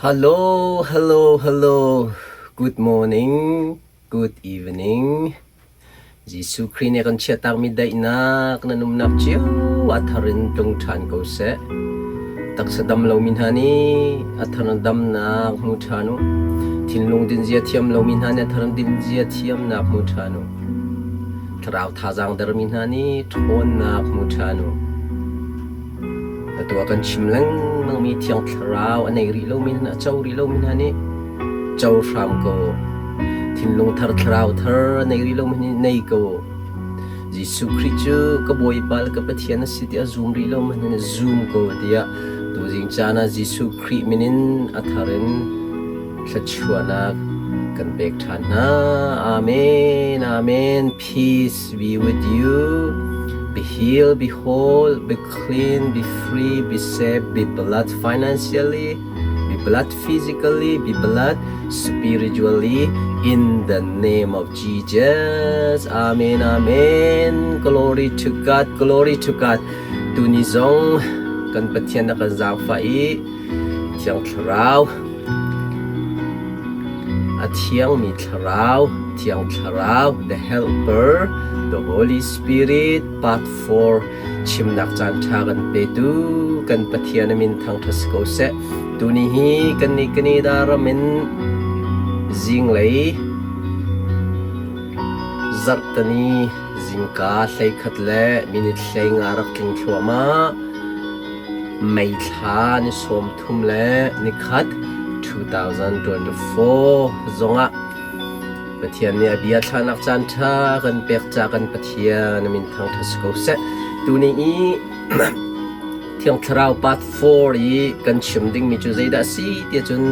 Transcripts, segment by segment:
Hello, hello, hello. Good morning, good evening. Jesuh Khrih nih kan chiahtakmi daihnak nan umnak cio a thar in tlung ṭhan ko seh. Taksa dam lomi hna nih a thar in damnak hmu ṭhan u. Thinlung dinzia thiam lomi hna nih a thar in dinzia thiamnak hmu ṭhan u. Thlarau thazaang dermi hna nih ṭhawnnak hmu ṭhan u. Atu ah kan chim lengmangmi Thiang Thlarau a nei rih lomi hna, a co rih lomi hna nih co hram ko. Thinlung thar, thlarau thar a nei rih lomi nih nei ko. Jesuh Khrih cu ka Bawipa le ka Pathian a si tiah zum rih lomi hna nih zum ko tiah tuzing caan ah Jesuh Khrih min in a thar in thluachuahnak kan pek ṭhan hna. Amen. Amen. Peace be with you. Be healed, be whole, be clean, be free, be safe, be blessed financially, be blessed physically, be blessed spiritually in the name of Jesus. Amen. Amen. Glory to God. Glory to God. Tuni zong kan Pathian na kan zaangfah i Thiang Thlarau A thiangmi Thlarau, Thiang Thlarau, the Helper, the Holy Spirit, part 4 chimnak caanṭha kan petu kan Pathian a min thangṭhat si ko seh. Tuni hi kannih Canada ram in zinglei zarhteni zingka 11 le minute 15 rak tling thluahmah. May thla ni 31 2024 zongah Pathian nih a bia thlahnak caan ṭha kan pek ca kan Pathian a min thangṭhat si ko seh. Tuni i Thiang Thlarau part 4 i kan chim dingmi cu zeidah a si tiah cun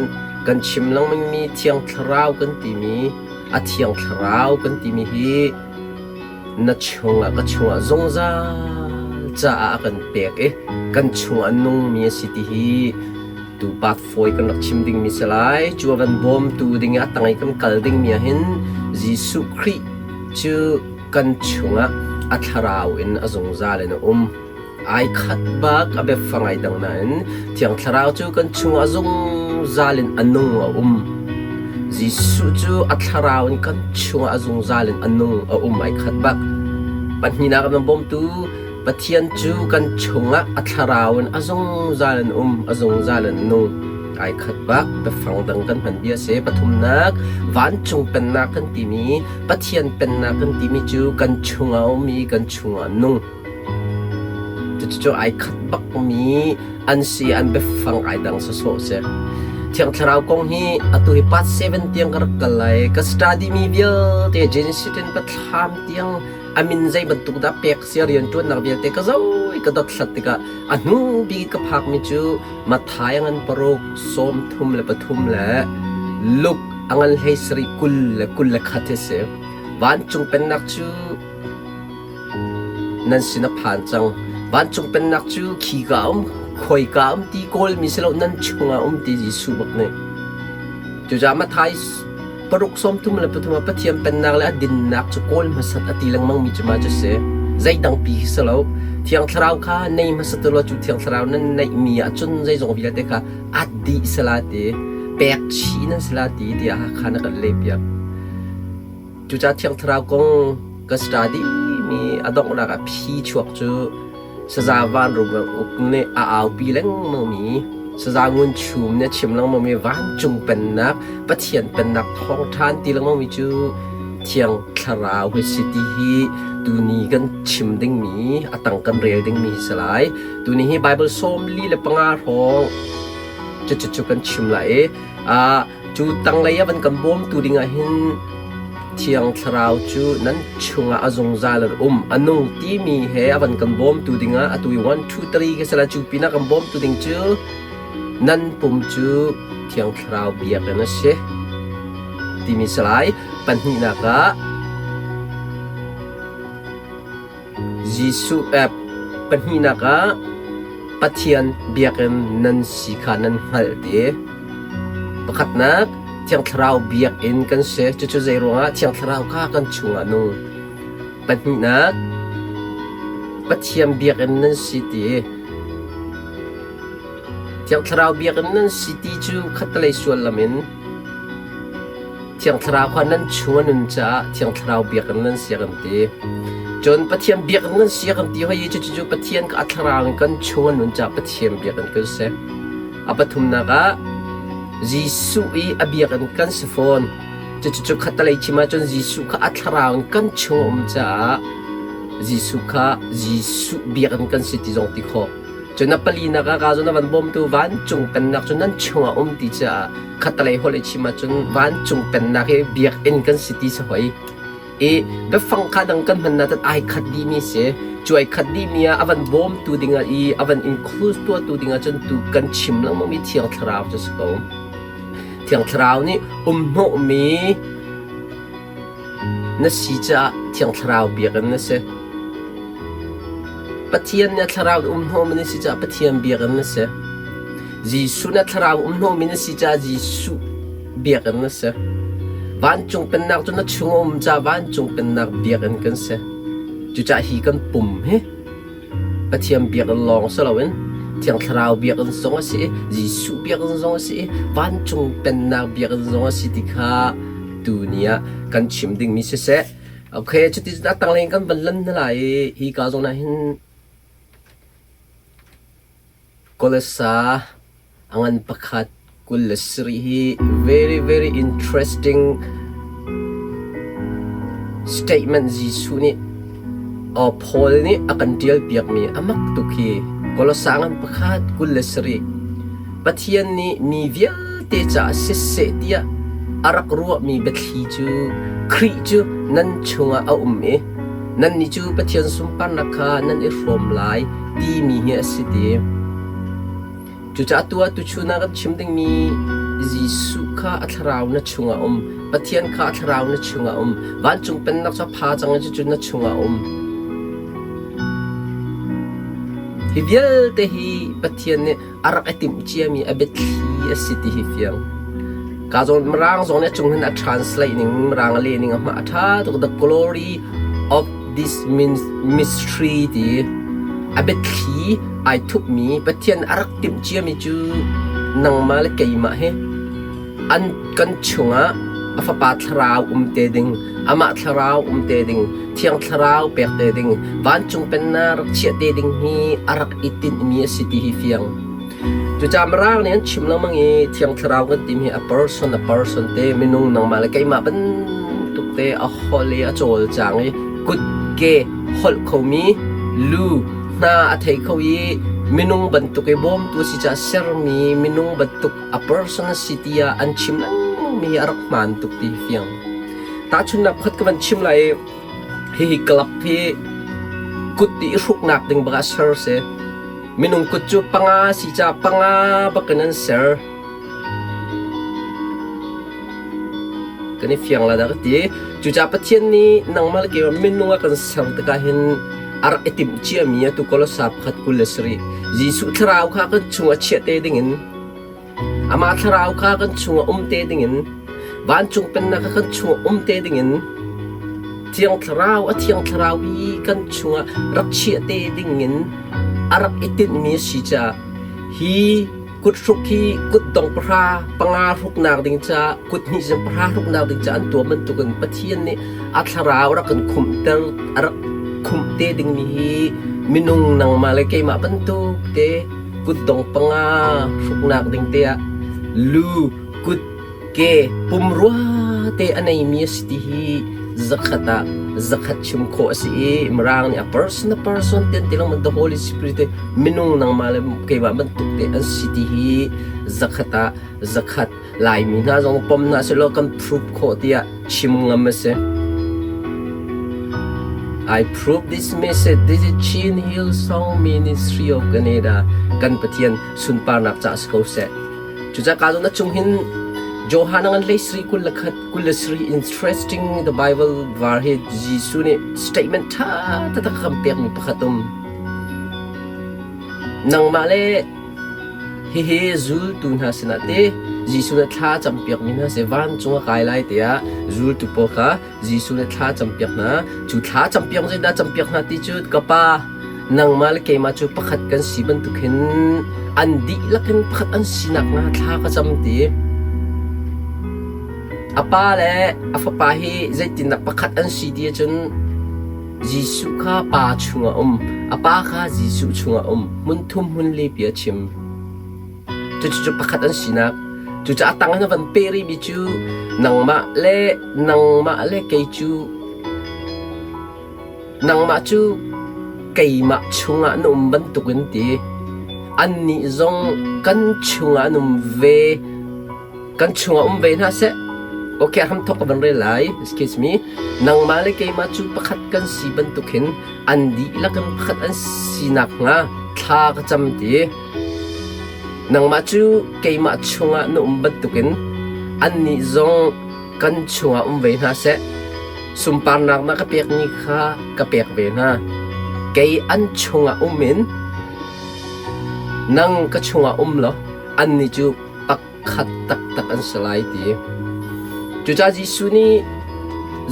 kan chim lengmangmi Thiang Thlarau kan timi a Thiang Thlarau kan timi hi na chungah ka chungah zungzal caah a kan pek i kan chungah a nungmi a si ti hi tu part fawi kan rak chim dingmi si lai. Cu a van bawmtu ding i a tang i kan kal dingmi ah hin Jesuh Khrih cu kan chungah a thlarau in a zungzal in a um. Ai khat bak a biafang ai dang nain Thiang Thlarau cu kan chungah zungzal in a nung a um. Jesuh cu a thlarau in kan chungah a zungzal in a nung a um ai khat bak. Pahnihnak a bawmtu Pathian cu kan chungah a thlarau in a zungzal in um, a zungzal in nung. Ai khat bak biafang dang kan hman bia si. Pathumnak vancung pennak kan timi Pathian pennak kan timi cu kan chungah a um i kan chungah a nung. Cucu ai khat bakmi an si an biafang ai dang sawsawh si. Thiang Thlarau kong hi atu hi part 7 tiang ka rak kal lai. Ka study mi vialte Genesis in Pathlam tiang a min zei bantuk dah pek si rianṭuannak vialte ka zoh i ka dothlat tikah a hnu bik ka phakmi cu Matthai a ngan paruk, 33 le Luke a ngan 17 kul le 21 hi si. Vancung pennak cu Nan sin a phan cang. Vancung pennak cu khika a um, khoika a um ti kawlmi si lo, nan chungah a um ti Jesuh bak nih. Cucaah Matthai paruk 33 ah Pathian pennak le a dinnak cu kawl hmasat a ti lengmangmi cu mah cu si. Zeidang pi khi si lo. Thiang Thlarau kha nei hmasat u law cu Thiang Thlarau nan neihmi ahcun zeizong vialte kha at dih sala ti, pek chih nan sala ti tiah kha na kan lehpiak. Cucaah Thiang Thlarau kong ka study mi a donghnak ah phi chuak cu saza vanrum uk nih a aupi lengmangmi saza ngun chum nih a chim lengmangmi vancung pennak Pathian pennak thawngṭha an ti lengmangmi cu Thiang Thlarau hi si ti hi tuni kan chim dingmi a tang kan rel dingmi hi si lai. Tuni hi Bible 45 hrawng cucu kan chim lai i Cu tanglei a van kan bawmtu dingah hin Thiang Thlarau cu nan chungah a zungzal in um. A nung timi he a van kan bawmtu dingah atu i 1, 2, 3 ka si lai cu pinah kan bawmtu ding cu nan pum cu Thiang Thlarau biakinn a si timi si lai. Pahnihnak ah Jesuh pahnihnak ah Pathian biakinn nan si kha nan hngalh ti. Pakhatnak, Thiang Thlarau biakinn kan si. Cucu zeiruangah Thiang Thlarau kha kan chungah a nung. Pahnihnak, Pathian biakinn nan si ti. Thiang Thlarau biakinn nan si ti cu khattelei suallam in Thiang Thlarau kha nan chung a nun caah Thiang Thlarau biakinn nan si a kan ti. Cun Pathian biakinn nan si a kan ti hoi i cucu Pathian kha a Thlarau in kan chung a nun caah Pathian biakinn kan si. A pathumnak ah Jesuh i a biakinn kan si fawn. Cucu khattelei chim ahcun Jesuh kha a Thlarau in kan chung a um caah Jesuh kha Jesuh biakinn kan si ti zong ti khawh. Cun a palinak ah ka cu na van bawmtu vancung pennak cu nan chungah um ti caah khattelei holh i chim ahcun vancung pennak hi biakinn kan si ti si hoi. I biafang kha dang kan hman nain ai khat dihmi si. Cu ai khat dihmi ah a van bawmtu dingah i a van include tuahtu dingah cun tu kan chim lengmangmi Thiang Thlarau cu si ko. Thiang Thlarau nih um hnawhmi Na si caah Thiang Thlarau biakinn na si. Pathian nih a Thlarau um hnawhmi na si caah Pathian biakinn na si. Jesuh nih a Thlarau um hnawhmi na si caah Jesuh biakinn na si. Vancung pennak cu na chung a um caah vancung pennak biakinn kan si. Cucaah hi kan pum hi Pathian biakinn lawng si loin Thiang Thlarau biakinn zong a si i Jesuh biakinn zong a si i vancung pennak biakinn zong a si ti kha tuni ah kan chim dingmi siseh. Okay, cuti a tanglei kan van lan hna lai i hi ka zawn ah hin Kolesa a ngan pakhat 27 hi very very interesting statement Jesuh nih Paul nih a kan ṭial piakmi a mak tuk hi Kolosa ngan pakhat 27 Pathian nih mi vialte caah siseh tiah a rak ruahmi biathli cu Khrih cu nan chungah a um i nannih cu Pathian sunparnak kha nan i hrawm lai timi hi a si ti. Cucaah tu ah tuchun ah kan chim dingmi Jesuh kha a thlarau na chungah um, Pathian kha a thlarau na chungah um, vancung pennak cu a pha cang i cucu na chungah um. Hi vialte hi Pathian nih a rak i timh ciami a biathli a si ti hi fiang. Ka zawn Mirang zong nih a cung hin a translate ning Mirang a leh ning a hma a ṭha tuk the glory of this mystery ti a biathli ai thupmi Pathian a rak timh ciami cu nangmah le keimah hi an kan chungah a fapa thlarau um te ding amah thlarau um te ding thiang thlarau pek te ding vancung pennak rak chiah te ding hi a rak i tinhmi a si ti hi fiang Cucaah Mirang nih an chim lengmang i Thiang Thlarau kan timi hi a person a person te minung nangmah le keimah bantuk te a holh i a cawlcang i kut ke holh khomi lu hna a thei kho i minung bantuk i bawmtu a si caah sermi minung bantuk a person a si tiah an chim lengmangmi hi a rak hmaan tuk ti hi fiang. Tahchunhnak pakhat ka van chim lai i hihi club hi kut i hruknak ding bak ah ser si. Minung kut cu panga si caah panga bak in an ser. Kan i fiang la dah ka ti. Cucaah Pathian nih nangmah le keimah minung a kan ser tikah hin a rak i timh ciami atu Kolosa pakhat 27 Jesuh thlarau kha kan chungah chiah te dingin Amah thlarau kha kan chungah um te dingin vancung pennak kha kan chungah um te dingin Thiang Thlarau a Thiang Thlarau hi kan chungah rak chiah te dingin a rak i tinhmi a si caah hi kuthruk hi kutdong pahra panga hruknak ding caah kut hnih zong pahra hruknak ding caah an tuah bantukin Pathian nih a thlarau rak kan khumhter a rak khumh te dingmi hi minung nangmah le keimah bantuk te kutdong panga hruknak ding te ah lu kut ke pumrua te a neimi a si ti hi zakhat ah zakhat chim khawh a si i mirang nih a person a person ten ti lengmang the holy spirit minung nangmah le keimah bantuk te an si ti hi zakhat ah zakhat Laimi hna zong pom hna sehlaw kan prove khawh tiah chim ngam a si. I prove this message. This is Chin Hill Song Ministry of Canada. Kan Pathian sunparnak ca si ko seh. Cucaah ka na chung hin Johan ngan lei sri kul le khat kul le sri interesting the Bible var hi Jesuh nih statement tha taktak kan pekmi pakhat um. Nangmah le Hihi zultu hna sinah ti Jesuh nih thla a campiakmi hna si vancung a kai lai tiah zultu pawl kha Jesuh nih thla a campiak hna. Cu thla campiak zeidah campiak hna ti cu ka Pa. Nangmah le keimah cu pakhat kan si bantuk hin an dihlak in pakhat an si nakhnga thla ka cam ti. A pa le a fapa hi zeitindah pakhat an si ti ahcun Jesuh kha Pa chungah um, a Pa kha Jesuh chungah um, hmun thum hmun li pi a chim. Cucu pakhat an sinak. Cucaah tang in a van peh rihmi cu nangmah le nangmah le kei cu nangmah cu keimah chungah na um bantukin ti annih zong kan chungah an um ve kan chungah um ve hna seh. Okay, ham thok ka van rel lai. Excuse me. Nangmah le keimah cu pakhat kan si bantuk hin an dihlak in pakhat an sinak hnga thla ka cam ti. Nangmah cu keimah chungah na um bantukin annih zong kan chungah um ve hna seh. Sunparnak na ka pekmi kha ka pek ve hna. Kei an chungah um in nang ka chungah um law annih cu pakhat taktak an si lai ti. Cucaah Jesuh nih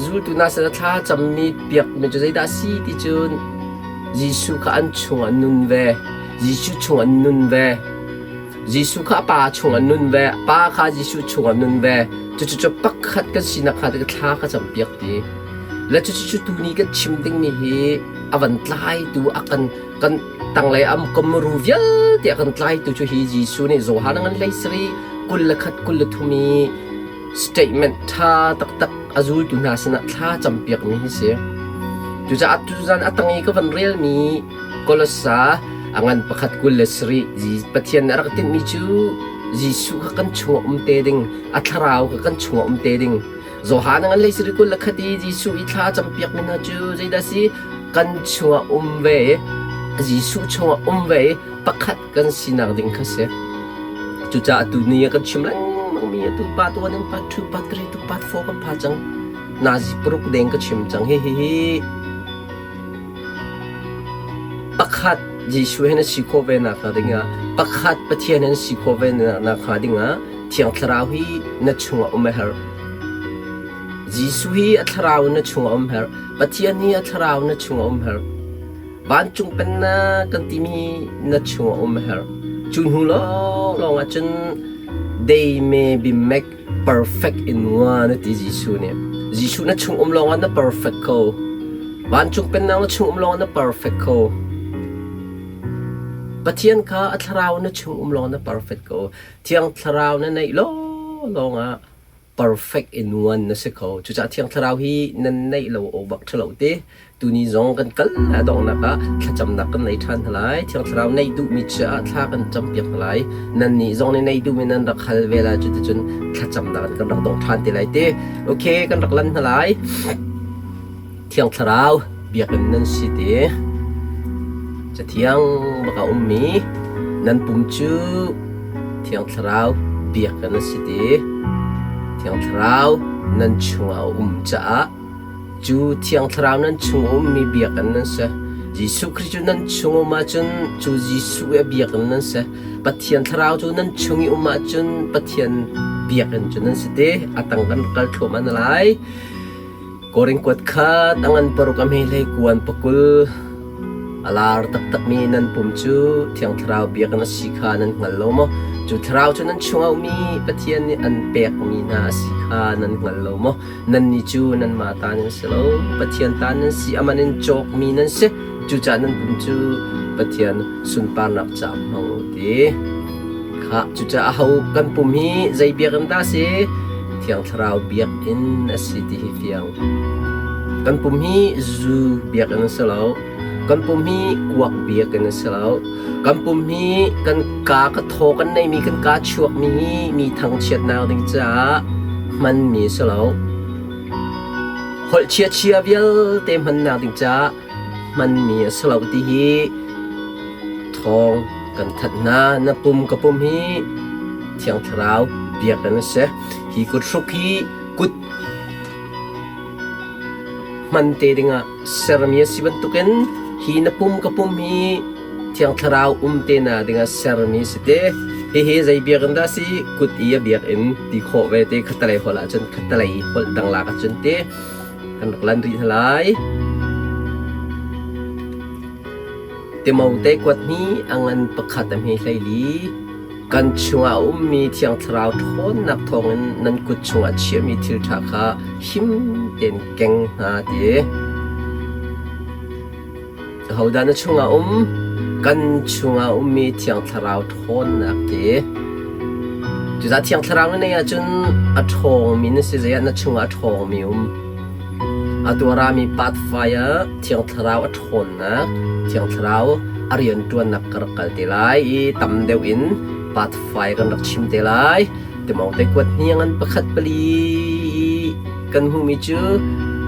zultu hna sinah thla cammi piakmi cu zeidah a si ti cun Jesuh kha an chungah nun ve. Jesuh chungah nun ve. Jesuh kha a Pa chungah nun ve. Pa kha Jesuh chungah nun ve. Cucu cu pakhat kan sinak kha thla ka campiak ti. Le cucu tuni kan chim dingmi hi a van tlaitu a kan kan tanglei am kamru vialte a kan tlaitu cu hi Jesuh nih Johan ngan hlei sari 21 23 i statement ṭha taktak a zultu hna sinah thla campiakmi hi si. Cucaah tuzan a tang i ka van relmi Kolossa a ngan pakhat 27 Pathian nih a rak tinhmi cu Jesuh kha kan chungah um te ding, a thlarau kha kan chungah um te ding. Johan a ngan hlei sari 21 i Jesuh i thla campiakmi hna cu zeidah si? Kan chungah um ve i Jesuh chungah um ve i pakhat kan sinak ding kha si. Cucaah tu ni ah kan chim lengmangmi atu part 1 in part 2, part 3 to part 4 kan pha cang. Nazi paruk deng ka chim cang. Hi hi hi pakhat Jesuh he na si khawh ve nak hnga dingah pakhat Pathian he na si khawh ve nak hnga dingah Thiang Thlarau hi na chungah um a herh. Jesuh hi a thlarau na chungah um herh. Pathian hi a thlarau na chungah um herh. Vancung pennak kan timi na chungah um a herh. Cu hnu lawnglawng ah cun they may be make perfect in one a ti Jesuh nih. Jesuh na chung um lawngah na perfect ko. Vancung pennak na chung um lawngah na perfect ko. Pathian kha a thlarau na chung um lawngah na perfect ko. Thiang thlarau na neih law lawngah perfect in one na si kho. Cucaah Thiang Thlarau hi nan neih lo awk bak ṭhalo te. Tuni zong kan kal a donghnak ah thlacamnak kan nei ṭhan hna lai. Thiang Thlarau neih duhmi caah thla kan campiak hna lai. Nannih zong nih neih duhmi nan rak hal ve lai. Cuticun thlacamnak in kan rak dong ṭhan te lai te. Okay, kan rak lan hna lai. Thiang Thlarau biakinn nan si te. Cathiang bak a ummi nan pum cu Thiang Thlarau biakinn a si ti. Thiang Thlarau nan chungah a um caah cu Thiang Thlarau nan chung a ummi biakinn nan si. Jesuh Khrih cu nan chung um ahcun cu Jesuh i a biakinn nan si. Pathian Thlarau cu nan chung i um ahcun Pathian biakinn cu nan si ti. A tang kan kal thluahmah na lai. Korin kuat khat a ngan paruk a hme hlei kuan pakul a lar taktakmi nan pum cu Thiang Thlarau biakinn a si kha nan hngal lo maw? Cu Thlarau cu nan chungah ummi Pathian nih an pekmi hna a si kha nan hngal lo maw? Nannih cu nanmah ta nan si lo, Pathian ta nan si, a man in cawkmi nan si. Cucaah nan pum cu Pathian sunparnak caah hmang u ti. Khah, cucaah aho kan pum hi zei biakinn dah a si? Thiang Thlarau biakinn a si ti hi fiang. Kan pum hi zu biakinn a si lo. Kan pum hi kuak biakinn a si lo. Kan pum hi kan kaa ka thaw kan neimi kan kaa chuakmi hi mi thangchiatnak ding caah hmanmi a si lo. Holh chia-chia vialte hmannak ding caah hmanmi a si lo ti hi thawng kan thanh hna. Na pum ka pum hi Thiang Thlarau biakinn a si. Hi kuthruk hi kut hman te dingah sermi a si bantukin hi na pum ka pum hi Thiang Thlarau um te na dingah sermi a si te. Hihi zei biakinn dah si? Kut i a biakinn ti khawh ve te khatalei holh ahcun khatalei holh dang lak ahcun te kan rak lan rih hna lai. Timote kuat hnih a ngan pakhat a hme 14. Kan chungah a ummi Thiang Thlarau ṭhawnnak thawngin nan kut chungah chiahmi thil ṭha kha him tein keng hna ti. Ahodah na chungah um? Kan chungah ummi Thiang Thlarau ṭhawnnak ti. Cucaah Thiang Thlarau na neih ahcun a ṭhawngmi na si zei ah na chungah a ṭhawngmi um. Atu a rami pathway ah Thiang Thlarau a ṭhawnnak, Thiang Thlarau a rianṭuannak ka rak kal te lai i tam deuh in pathway kan rak chim te lai. Timote kuat hniang an pakhat pali kan hmuhmi cu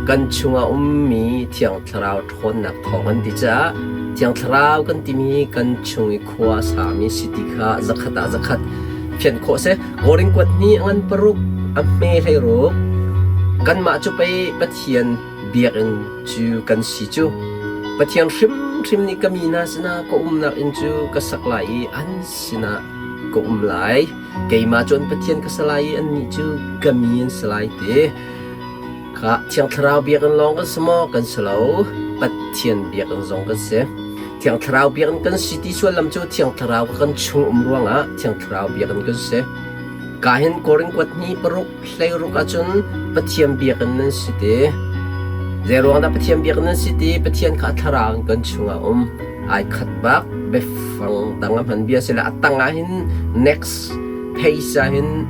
kan chungah ummi Thiang Thlarau ṭhawnnak thawng an ti caah Thiang Thlarau kan timi kan chung i khua a sami si ti kha zakhat ah zakhat fianh khawh si. Korin kuat hnih ngan paruk a hme hlei ruk. Kanmah cu pei Pathian biakinn cu kan si cu. Pathian hrimhrim nih ka mi hna sinah ka umnak inn cu ka sak lai i an sinah ka um lai. Keimah cu an Pathian ka si lai i annih cu ka mi an si lai ti. Kha Thiang Thlarau biakinn lawng kan si maw? Kan si lo. Pathian biakinn zong kan si. Thiang Thlarau biakinn kan si ti sullam cu Thiang Thlarau kan chung um ruangah Thiang Thlarau biakinn kan si. Ka hin Korin kuat hnih paruk 16 ahcun Pathian biakinn nan si ti. Zei ruang dah Pathian biakinn nan si ti? Pathian kha thlarau in kan chungah um. Ai khat bak biafang dang a hman bia si le a tang ah hin next page ah hin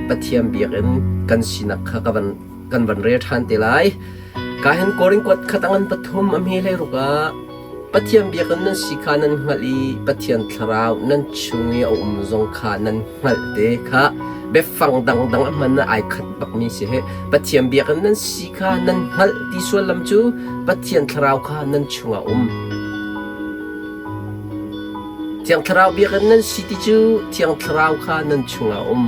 Pathian biakinn kan sinak kha ka van kan van rel ṭhan te lai. Ka hin Korin kuat khat a ngan pathum a hme hlei ruk ah Pathian biakinn nan si kha nan hngalh i Pathian thlarau nan chung i a um zong kha nan hngalh te kha biafang dangdang a hman ah ai khat bakmi si he Pathian biakinn nan si kha nan hngalh ti sullam cu Pathian thlarau kha nan chungah um. Thiang Thlarau biakinn nan si ti cu Thiang Thlarau kha nan chungah um.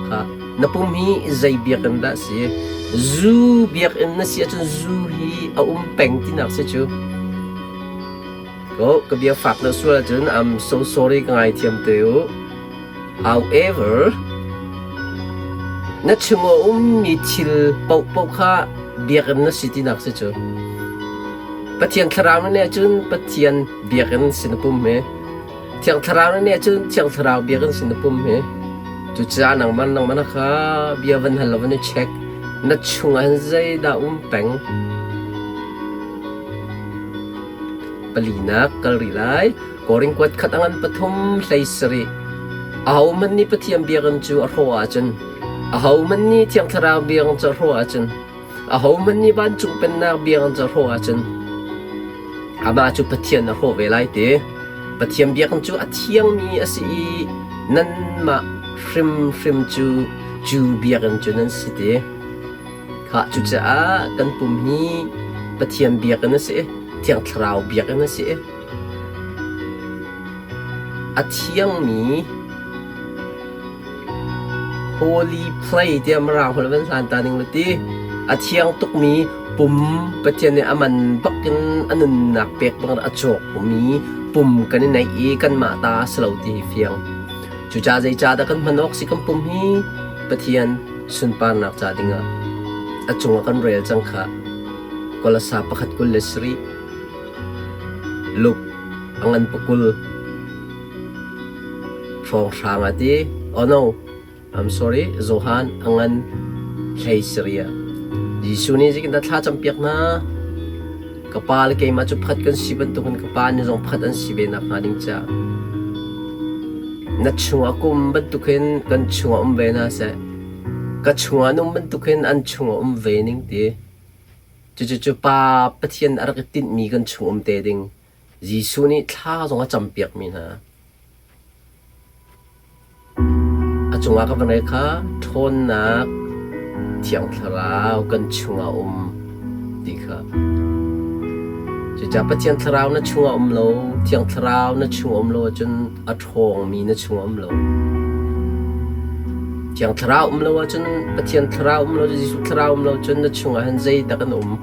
Kha na pum hi zei biakinn dah si? Zu biakinn na si ahcun zu hi a um peng tinak si cu. Ko ka bia fak deuh sual ahcun I'm so sorry ka ngaithiam te u. However, na chung a ummi thil paohpaoh kha biakinn na si tinak si cu. Pathian thlarau na nih ahcun Pathian biakinn sin na pum hi. Thiang thlarau na nih ahcun Thiang thlarau biakinn sin na pum hi. Cucaah nangmah nangmah kha bia van hal law van i check. Na chungah hin zeidah um peng? Palinak kal rih lai. Korin kuat khat a ngan pathum hlei sarih. Ahohmanh nih Pathian biakinn cu a hrawh ahcun, ahohmanh nih Thiang Thlarau biakinn cu a hrawh ahcun, Ahohmanh nih vancung pennak bia an hrawh ahcun amah cu Pathian a hrawh ve lai ti. Pathian biakinn cu a thiangmi a si i nanmah hrimhrim cu cu biakinn cu nan si ti. Khah cucaah kan pum hi Pathian biakinn a si i Thiang Thlarau biakinn a si i a thiangmi Holy play tiah Mirang holh van hlan ta ning la ti. A thiang tukmi pum Pathian nih a man bakin a nunnak pek bangin a cawkmi pum kan i neih i kanmah ta a si lo ti hi fiang. Cucaah zeicahdah kan hman awk si kan pum hi Pathian sunparnak ca dingah a cungah kan rel cang khah. Kolasa pakhat 27 Luke a ngan pakul Hrawnghrang a ti. Oh no, I'm sorry, Johan a ngan hlei Syria. Jesuh nih zeitindah thla campiak hna? Ka pa le keimah cu pakhat kan si bantukin ka pa nih zong pakhat an si ve nakhnga ding caah. Na chungah ka um bantukin kan chungah um ve hna seh. Ka chungah an um bantukin an chungah um ve ning ti. Cucu Pa Pathian a rak i tinhmi kan chung um te ding. Jesuh nih thla zong a campiakmi hna. A cungah ka van rel kha ṭhawnnak Thiang Thlarau kan chungah um ti kha. Cucaah Pathian Thlarau na chungah um lo, Thiang Thlarau na chungah um lo ahcun a ṭhawngmi na chungah um lo. Thiang Thlarau um lo ahcun Pathian Thlarau um lo, Jesuh Thlarau um lo cun na chungah hin zeidah kan um?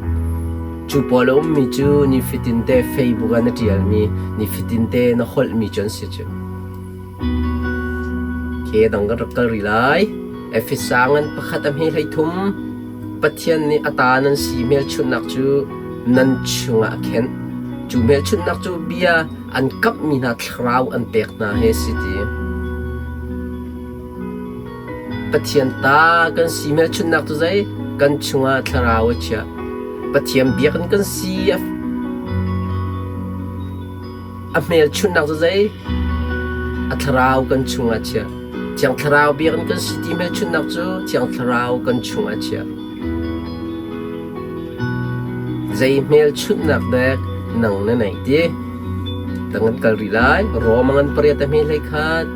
Cu pawl a ummi cu nifatinte Facebook ah na ṭialmi, nifatinte na holhmi cu an si cu. Ke dang kan rak kal rih lai. Efesa ngan pakhat a hme 13 Pathian nih a ta nan si hmelchunhnak cu nan chungah a khenh. Cu hmelchunhnak cu bia an kamhmi hna thlarau an pek hna he si ti. Pathian ta kan si hmelchunhnak cu zei? Kan chungah thlarau a chiah. Pathian biakinn kan si a hmelchunhnak cu zei? A thlarau kan chungah chiah. Thiang Thlarau biakinn kan si ti hmelchunhnak cu Thiang Thlarau kan chungah chiah. Zei hmelchunhnak dek nang na neih ti? Tang an kal rih lai. Rom ngan pariat a hme hlei khat.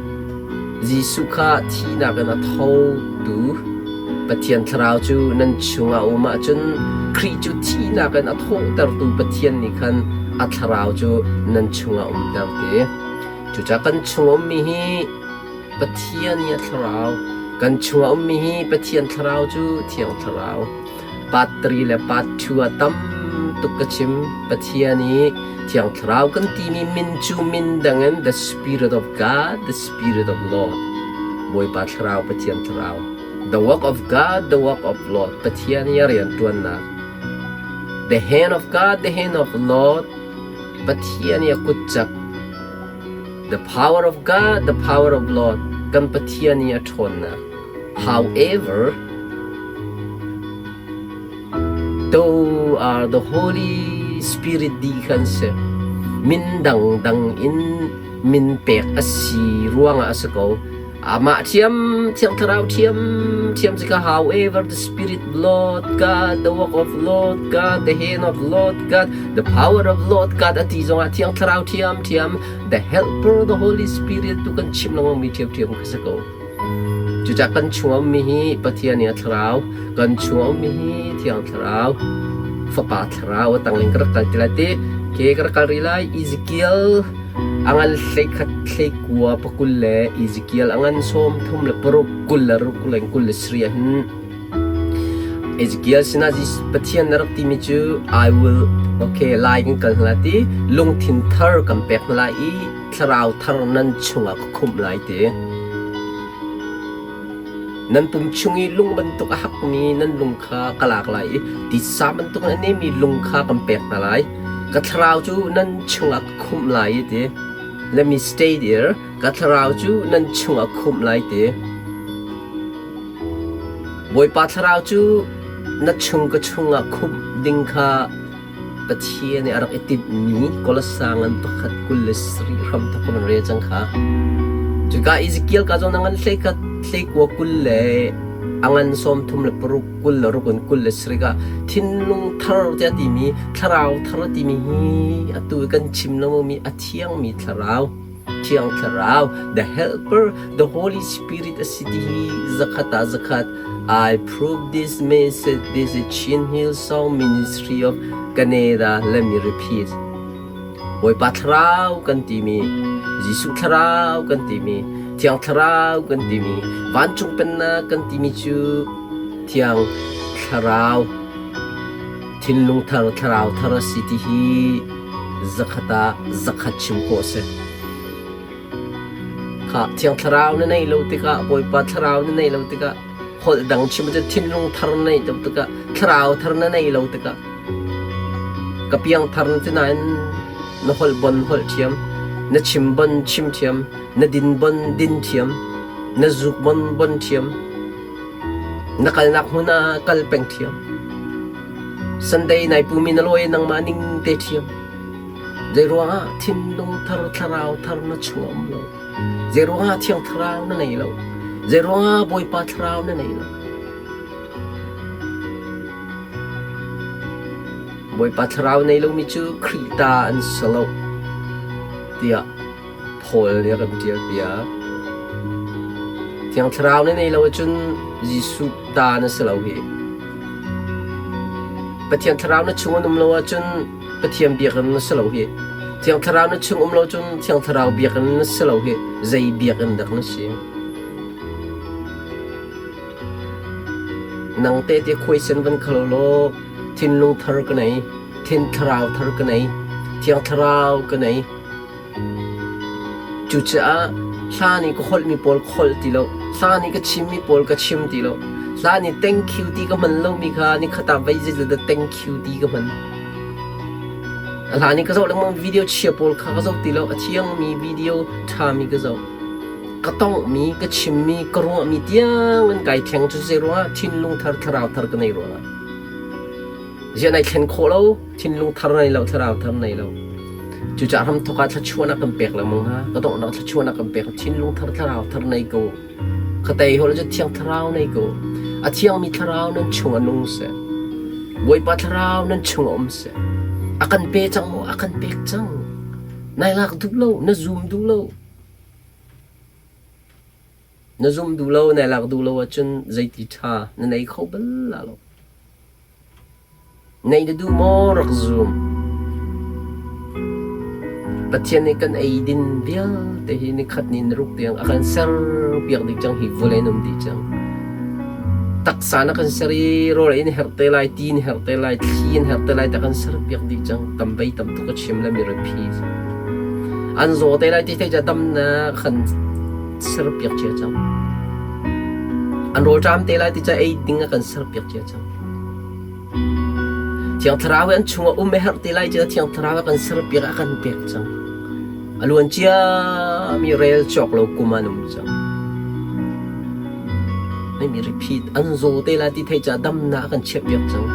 Jesuh kha thihnak in a thotu Pathian Thlarau cu nan chungah a um ahcun Khrih cu thihnak in a thawhtertu Pathian nih khan a Thlarau cu nan chungah umter ti. Cucaah kan chung a ummi hi Pathian i a Thlarau, kan chung a ummi hi Pathian Thlarau cu Thiang Thlarau. Part 3 le part 2 ah tam tuk ka chim. Pathian i Thiang Thlarau kan timi min cu min dang in the Spirit of God, the Spirit of Lord. Bawipa Thlarau, Pathian Thlarau. The work of God, the work of Lord. Pathian i a rianṭuannak. The hand of God, the hand of Lord. Pathian i a kutcak. The power of God, the power of Lord. Kan Pathian i a ṭhawnnak. However, though are the Holy Spirit di khan si min dangdang in min pek a si ruangah a si ko. Amah ṭhiam, Thiang Thlarau ṭhiam, ṭhiam si kha however the Spirit Lord God, the work of Lord God, the hand of Lord God, the power of Lord God a ti zongah Thiang Thlarau ṭhiam ṭhiam, the helper, the Holy Spirit tu kan chim lengmang mi ṭhiam ṭhiam kha si ko. Cucaah kan chung a ummi hi Pathian i a thlarau, kan chung a ummi hi Thiang Thlarau, Fapa Thlarau a tangling ka rak kal ti lai ti, ke ka rak kal rih lai Ezekiel A ngan hleikhat hleikua pakul le Ezekiel a ngan 36 26 le 27 ah hin Ezekiel sinah Pathian na rak timi cu I will okay lai kan kal hna lai ti lungthin thar kan pek hna lai i thlarau thar nan chungah ka khumh lai ti. Nan pum chung i lung bantuk a hakmi nan lung kha ka lak lai i titsa bantuk in a nemmi lung kha kan pek hna lai. Ka thlarau cu nan chungah ka khumh lai i ti. Let me stay there. Ka thlarau cu nan chungah khumh lai ti. Bawipa thlarau cu na chung ka chungah khumh ding kha Pathian nih a rak i tinhmi Kolasa ngan pakhat 27 hramthawk kan rel cang kha. Cuka Ezekiel ka zawn a ngan hleikhat hleikua 20 le a ngan 36 26 in 27 ah thinlung thar tiah timi thlarau thar timi hi atu i kan chim lengmangmi a thiangmi thlarau Thiang Thlarau, the Helper, the Holy Spirit a si ti hi zakhat ah zakhat I prove this message. This is Chin Hill Song Ministry of Canada. Let me repeat. Bawipa Thlarau kan timi, Jesuh Thlarau kan timi, Thiang Thlarau kan timi, Vancung Pennak kan timi cu Thiang Thlarau thinlung thar thlarau thar a si ti hi zakhat ah zakhat chim khawh a si. Kha Thiang Thlarau na neih lo tikah Bawipa Thlarau na neih lo tikah holh dang chim cu thinlung thar na neih lo tikah thlarau thar na neih lo tikah ka piang thar na ti nain na holh bon holh thiam na chim bon chim thiam na din bon din thiam na zuk bon bon thiam Na kalnak hmun ah kal peng ṭhiam. Sunday nai pumi na lawi nangmah ning te ṭhiam. Zeiruangah thinlung thar thlarau thar na chung a um lo. Zeiruangah thiang thlarau na nei lo. Zeiruangah Bawipa thlarau na nei lo. Bawipa thlarau nei lomi cu Khrih ta an si lo tiah Paul nih a kan ṭialpiak. Thiang Thlarau na nei lo ahcun Jesuh ta na si lo hi. Pathian Thlarau na chung an um lo ahcun Pathian biakinn na si lo hi. Thiang Thlarau na chung um lo cun Thiang Thlarau biakinn na si lo hi. Zei biakinn dak na si? Nang te te khuaisen van khalo law thinlung thar ka nei, thin thlarau thar ka nei, Thiang Thlarau ka nei. Cucaah hlan i ka holhmi pawl ka holh ti lo, hlan i ka chimmi pawl ka chim ti lo, hlan i thank you ti ka hman lomi kha nikhat ah voi zeizat dah thank you ti ka hman. A hlan i ka zoh lengmang video chia pawl kha ka zoh ti lo. A thiangmi video ṭhami ka zoh. Ka tonghmi, ka chimmi, ka ruahmi tiang in kai thleng cu zei ruangah thinlung thar, thlarau thar ka nei ruangah. Ziah nai thlen khawh lo, thinlung thar nei lo, thlarau thar nei lo. Cucaah hramthawk ah thluachuahnak kan pek lengmang hna. Ka donghnak thluachuahnak kan pek. Thinlung thar, thlarau thar nei ko. Ka tei hol cu Thiang Thlarau nei ko. A thiangmi Thlarau nan chung a nung seh. Bawipa Thlarau nan chung a um seh. A kan pe cang maw? A kan pek cang. Nai lak duh lo, na zum duh lo. Na zum duh lo, nai lak duh lo ahcun zeiti ṭha na nei kho bal la lo. Neih na duh maw? Rak zum. Pathian nih kan eidin vialte hi nikhat ni naruk tiang a kan serpiak dih cang hi vawlei in um dih cang. Taksa na kan ser i rawl ei na herh te lai, ti na herh te lai, thli na herh te lai ta kan serpiak dih cang. Tam vei tam tuk a chim le mi rapi. An zaw te lai ti thei ca dam na kan serpiak cia cang. An rawlṭam te lai ti ca ei ding a kan serpiak cia cang. Thiang Thlarau hi an chungah um a herh ti lai cu Thiang Thlarau a kan serpiak a kan pek cang. A luan ciami rel cawk lo kum an um cang. Mi repeat an zaw te lai ti thei ca damnak a kan chiahpiak cang.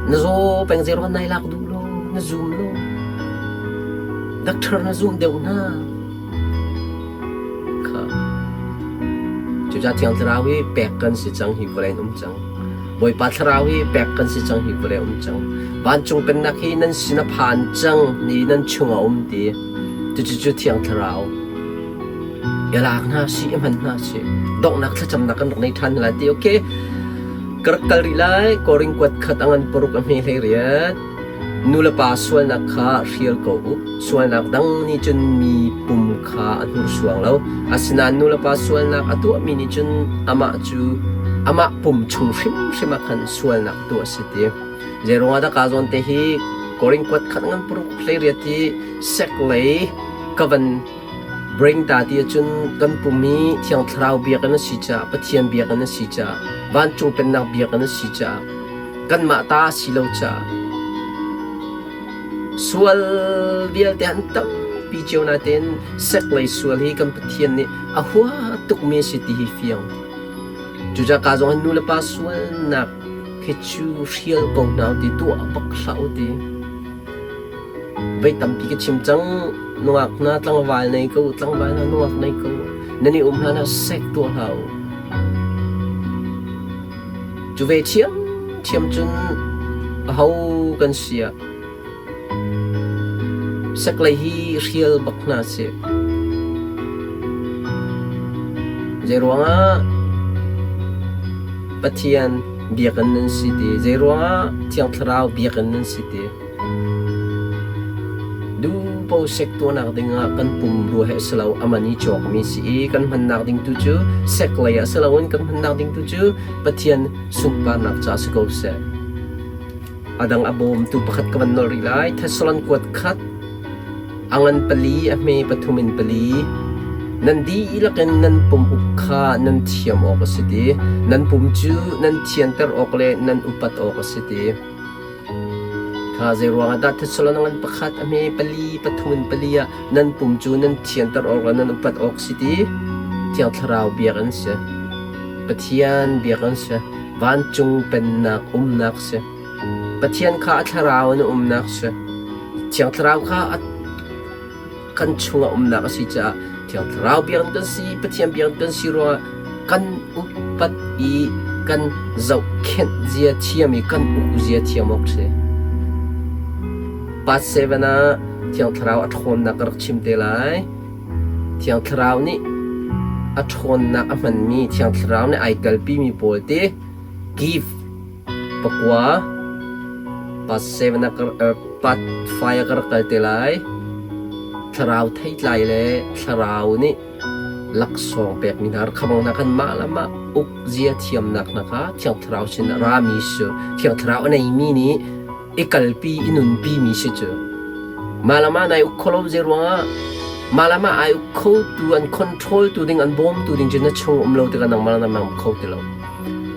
Na zaw peng zei ruang nai lak duh lo, na zum lo. Doctor na zum deuh hna. Kha. Cucaah Thiang Thlarau hi pek kan si cang hi vawlei in um cang. Bawipa Thlarau hi pek kan si cang hi vawlei um cang. Vancung pennak hi nan sin a phan cang ni nan chung a um ti. Cucu Thiang Thlarau. I lak hna si, i hman hna si. Donghnak thlacamnak kan rak nei ṭhan lai ti. Okay. Ka rak kal rih lai. Korin kuat khat a ngan paruk a hme hlei riat. Nulepa sualnak kha hrial ko u. Sualnak dang nih cun mi pum kha a hnursuang lo. Asinain nulepa sualnak a tuahmi nih cun amah cu amah pum chung hrimhrim ah khan sualnak tuah a si ti. Zeiruangah dah kaa zawn te hi Korin kuat khat ngan paruk hleiriat hi sek lei ka van bring ta ti ahcun kan pum hi Thiang Thlarau biakinn a si caah Pathian biakinn a si caah vancung pennak biakinn a si caah kanmah ta a si lo caah sual vialte an tampi cio natein seklei sual hi kan Pathian nih a hua tukmi a si ti hi fiang. Cucaah ka zong hin nu le pa sualnak khi cu hrial ko hna ti tuah bak hlah u ti. Voi tampi ka chim cang nungak hna tlangval nei ko tlangval hna nungak nei ko nan i um hlan ah sek tuah hlah u. Cu ve ṭhiamṭhiam cun aho kan si ah seklei hi hrial bak hna sih. Zeiruangah Pathian biakinn nan si ti, zeiruangah Thiang Thlarau biakinn nan si ti. Duhpaoh sek tuahnak dingah kan pumrua he si lo a man i cawkmi si i kan hmannak ding tu cu sek lei ah si loin kan hmannak ding tu cu Pathian sunparnak ca si ko seh. A dang a bawmtu pakhat ka van nawl rih lai. Thessalon kuat khat a ngan pali a hme pathum in pali nan dihlak in nan pum uk kha nan thiam awk a si ti. Nan pum cu nan thianter awk le nan upat awk a si ti. Kha zeiruangah dah Thessalon ngan pakhat a hme pali pathum in pali ah nan pum cu nan thianter awk le nan upat awk si ti Thiang Thlarau biak an si. Pathian biak an si. Vancung pennak umnak si. Pathian kha a thlarau in a umnak si. Thiang Thlarau kha a kan chungah umnak a si caah Thiang Thlarau biakinn kan si, Pathian biakinn kan si ruangah kan upat i kan zohkhenh zia thiam i kan uk zia thiam awk si. Part 7 ah Thiang Thlarau a ṭhawnnak ka rak chim te lai. Thiang Thlarau nih a ṭhawnnak a hmanmi Thiang Thlarau nih ai kalpimi pawl te give Pakua part 7 ah part 5 ah ka rak kal te lai. Thlarau theitlai le thlarau nih laksawng pekmi hna khamang hna khan mah le mah uk zia thiamnak hna kha Thiang Thlarau sin a rami si. Thiang Thlarau a neimi nih i kalpi i nunpi mi si cu. Mah le mah nai uk kho lo zei ruangah mah le mah ai uk kho tu an control tu ding an bawm tu ding cu na chung um lo tikah nangmah le nangmah um kho ti lo.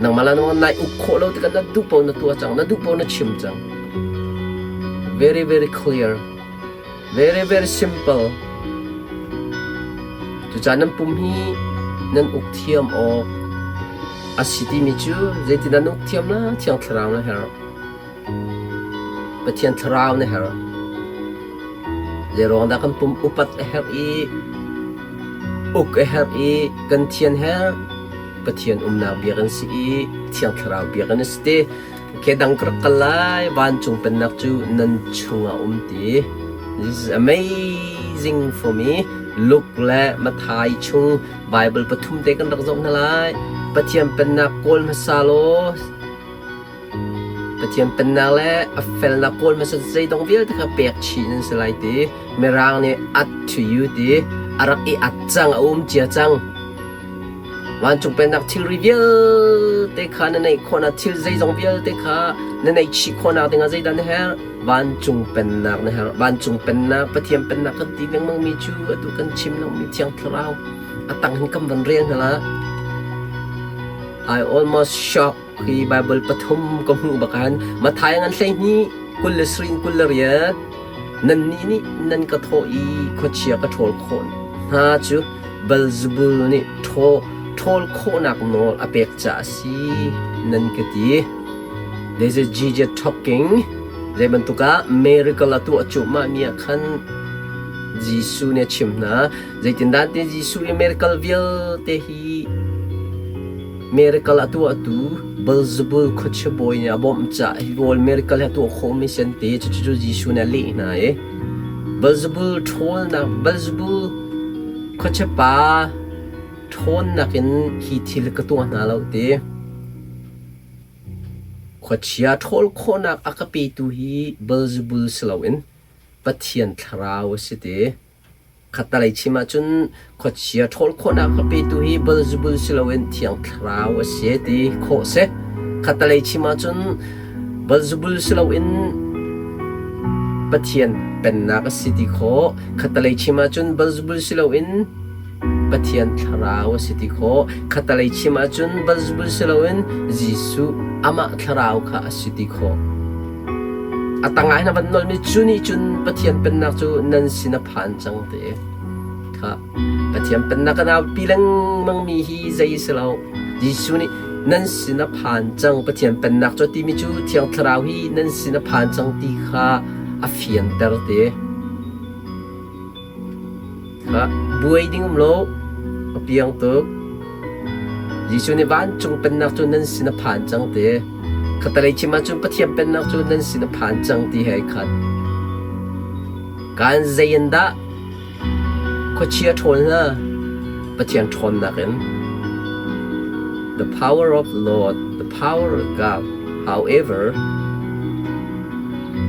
Nangmah le nangmah nai uk khawh lo tikah na duh paoh na tuah cang, na duh paoh na chim cang. Very very clear. Very very simple. Cucaah nan pum hi nan uk thiam awk a si timi cu zeitin nan uk thiam la Thiang Thlarau na herh. Pathian Thlarau na herh. Zeiruang dah kan pum upat a herh i uk a herh i kan thian herh? Pathian umnak biakinn si i Thiang Thlarau biakinn a si ti. Kedang ka rak kal lai, vancung pennak cu nan chungah um ti. This is amazing for me. Luke le Matthai chung Bible pathum te kan rak zoh hna lai. Pathian pennak kawl hmasa law Pathian pennak le a felnak kawl hmasa zeidong vialte kha pek chih nan si lai ti. Mirang nih at to you ti. A rak i at cang, a um cia cang. Vancung Pennak thilri vialte kha na neih khawhnak thil zeizong vialte kha na neih chih khawhnak dingah zeidah na herh? Vancung Pennak na herh. Vancung Pennak, Pathian Pennak kan ti lengmangmi cu atu kan chim lengmangmi Thiang Thlarau a tang hin kan van rel hna la. I almost shocked hi Bible pathum ka hmuh bak han Matthai ngan 12 20 in 28 Nannih nih nan ka thawh i khuachia ka ṭhawl khawh hna cu Beelzebul nih ṭhawl khawhnak nawl a pek caah a si, nan ka ti. This is Jesus talking. Zei bantuk ah miracle a tuah cuahmahmi ah khan Jesuh nih a chim hna. Zeitindah ti Jesuh i miracle vialte hi Miracle a tuahtu Beelzebul khuachia bawi nih a bawmh caah hi rawl miracle hi a tuah khawhmi si an ti. Cucu Jesuh nih a leh hna i Beelzebul ṭhawlnak Beelzebul khuachia pa ṭhawnnak in hi thil ka tuah hna lo ti. Khuachia ṭhawl khawhnak a ka petu hi Beelzebul si loin Pathian Thlarau a si ti. Khattalei chim ahcun khuachia ṭhawl khawhnak ka petu hi Beelzebul si loin Thiang Thlarau a si ti khawh a si. Khattalei chim ahcun Beelzebul si loin Pathian Pennak a si ti khawh. Khattalei chim ahcun Beelzebul si loin Pathian Thlarau a si ti khawh. Khattalei chim ahcun Beelzebul si loin Jesuh amah Thlarau kha a si ti khawh. A tangah hin a van nolmi cu nih cun Pathian Pennak cu nan sin a phan cang ti. Kha Pathian Pennak kan aupi lengmangmi hi zei si lo. Jesuh nih nan sin a phan cang Pathian Pennak cu timi cu Thiang Thlarau hi nan sin a phan cang ti kha a fianter ti. Kha buai ding um lo, a piang tuk. Jesuh nih vancung pennak cu nan sin a phan cang ti. Khatalei chim ahcun Pathian pennak cu nan sin a phan cang ti he ai khat. Kaan zei in dah khuachia ṭhawl hna? Pathian ṭhawnnak in. The power of Lord, the power of God. However,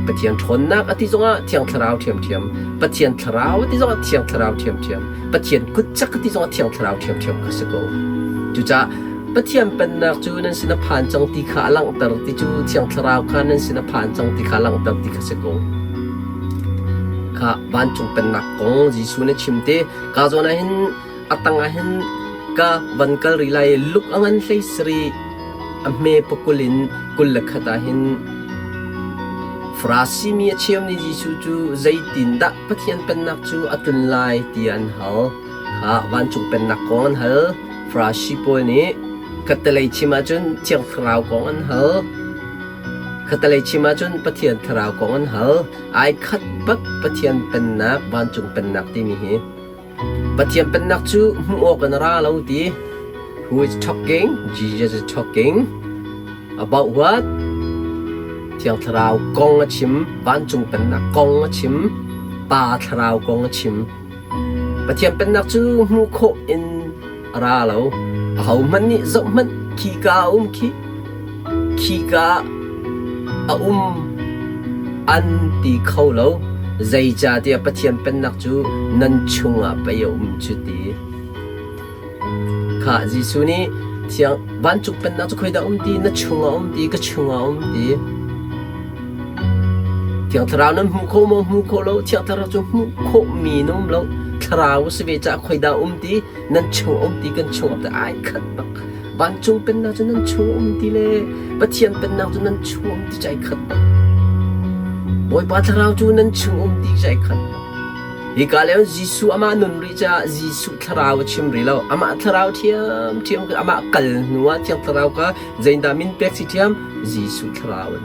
Pathian ṭhawnnak a ti zongah Thiang Thlarau ṭhiamṭhiam, Pathian Thlarau a ti zongah Thiang Thlarau ṭhiamṭhiam, Pathian kutcak a ti zongah Thiang Thlarau ṭhiamṭhiam kha si ko. Cucaah Pathian Pennak cu nan sin a phan cang ti kha a langhter ti cu Thiang Thlarau kha nan sin a phan cang ti kha a langhter ti kha si ko. Kha vancung Pennak kong Jesuh nih a chim te, ka zawn ah hin a tang ah hin ka van kal rih lai i luk a ngan hlei sarih a hme pakul in 21 ah hin Farasi mi a cheu nih Jesuh cu zeitindah Pathian Pennak cu a tlun lai tiah an hal. Kha vancung Pennak kong an hal. Farasi pawl nih khattelei chim ahcun Thiang Thlarau kong an hal. Khattelei chim ahcun Pathian Thlarau kong an hal. Ai khat bak Pathian Pennak, vancung Pennak timi hi. Pathian Pennak cu hmuh awk in a ra lo ti. Who is talking? Jesus is talking. About what? Thiang Thlarau kong a chim, vancung pennak kong a chim, Pa Thlarau kong a chim. Pathian Pennak cu hmuh khawh in a ra lo. Ahohmanh nih zohhmanh khika a um khi, khika a um an ti kho lo. Zeicahtiah Pathian Pennak cu nan chungah pei a um cu ti. Khah Jesuh nih thiang vancung pennak cu khoidah um ti na chungah um ti ka chungah um ti. Thiang Thlarau nan hmu kho maw hmu kho lo Thiang Thlarau cu hmuh khawhmi na um lo Thlarau a si ve caah khoidah um ti nan chung um ti kan chung um ti ai khat bak vancung pennak cu nan chung um ti le Pathian pennak cu nan chung um ti cu ai khat bak Bawipa Thlarau cu nan chung um ti cu ai khat bak. Hika lio Jesuh amah nun rih caah Jesuh thlarau a chim rih lo. Amah thlarau ṭhiamṭhiam amah kal hnu ah Thiang Thlarau kha zeidah min pek si ṭhiam? Jesuh thlarau in.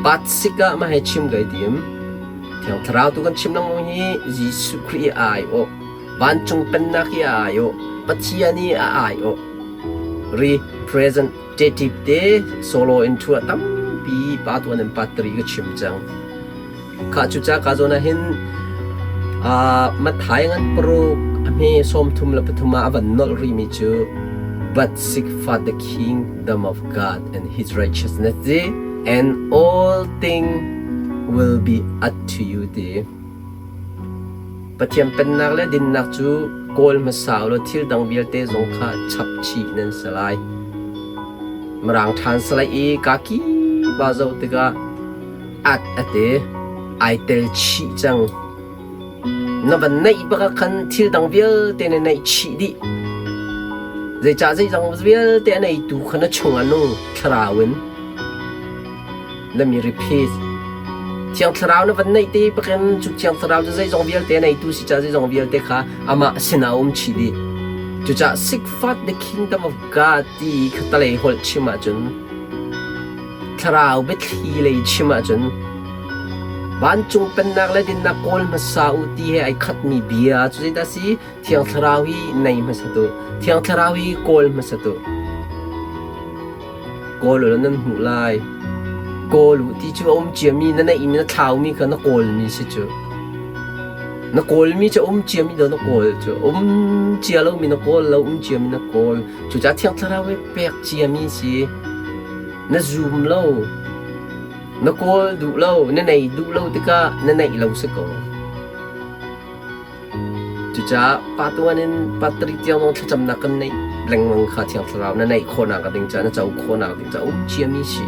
Part sik ah mah he chim kai tim. Thiang Thlarau tu kan chim lengmang hi Jesuh Khrih i a aiawh. Vancung pennak i a aiawh. Pathian i a aiawh. Representative te solo in thu ah tampi pa tuan in part 3 ka chim cang. Khah cucaah ka zawn ah hin Matthai ngan paruk a hme 33 ah a van nolh rihmi cu But seek first the kingdom of God and his righteousness ti and all thing will be add to you ti. Pathian pennak le dinnak cu kawl hmasa u law thil dang vialte zong kha chap chih nan si lai. Mirang ṭhan salai i kaki ba zoh tikah At a ti. Ai tel chih cang. Na van neih bak ah khan thil dang vialte na neih chih dih. Zeicah zeizong vialte a neitu kha na chung ah nung thlarau in. Let me repeat. Thiang thlarau na van neih te bakin cu thiang thlarau cu zeizong vialte a neitu si caah zeizong vialte kha amah sinah a um chih dih. Cucaah seek first the kingdom of God ti kha talei holh chim ahcun Thlarau biathli lei chim ahcun vancung pennak le dinnak kawl hmasa u ti he ai khatmi bia cu zeidah a si? Thiang Thlarau hi nei hmasa tu. Thiang Thlarau hi kawl hmasa tu. Kawl u law nan hmuh lai. Kawl u ti cu a um ciami na neihmi na thlaumi kha na kawlmi si cu. Na kawlmi cu a um ciami do na kawl cu. Um cia lomi na kawl lo, um ciami na kawl. Cucaah Thiang Thlarau hi pek ciami si. Na zum lo, na kawl duh lo, na nei duh lo tikah na neih lo si ko. Cucaah pa tuan in pa tari tiang zong thlacamnak kan neih lengmang kha Thiang Thlarau na neih khawhnak ding caah na co khawhnak ding caah um ciami si.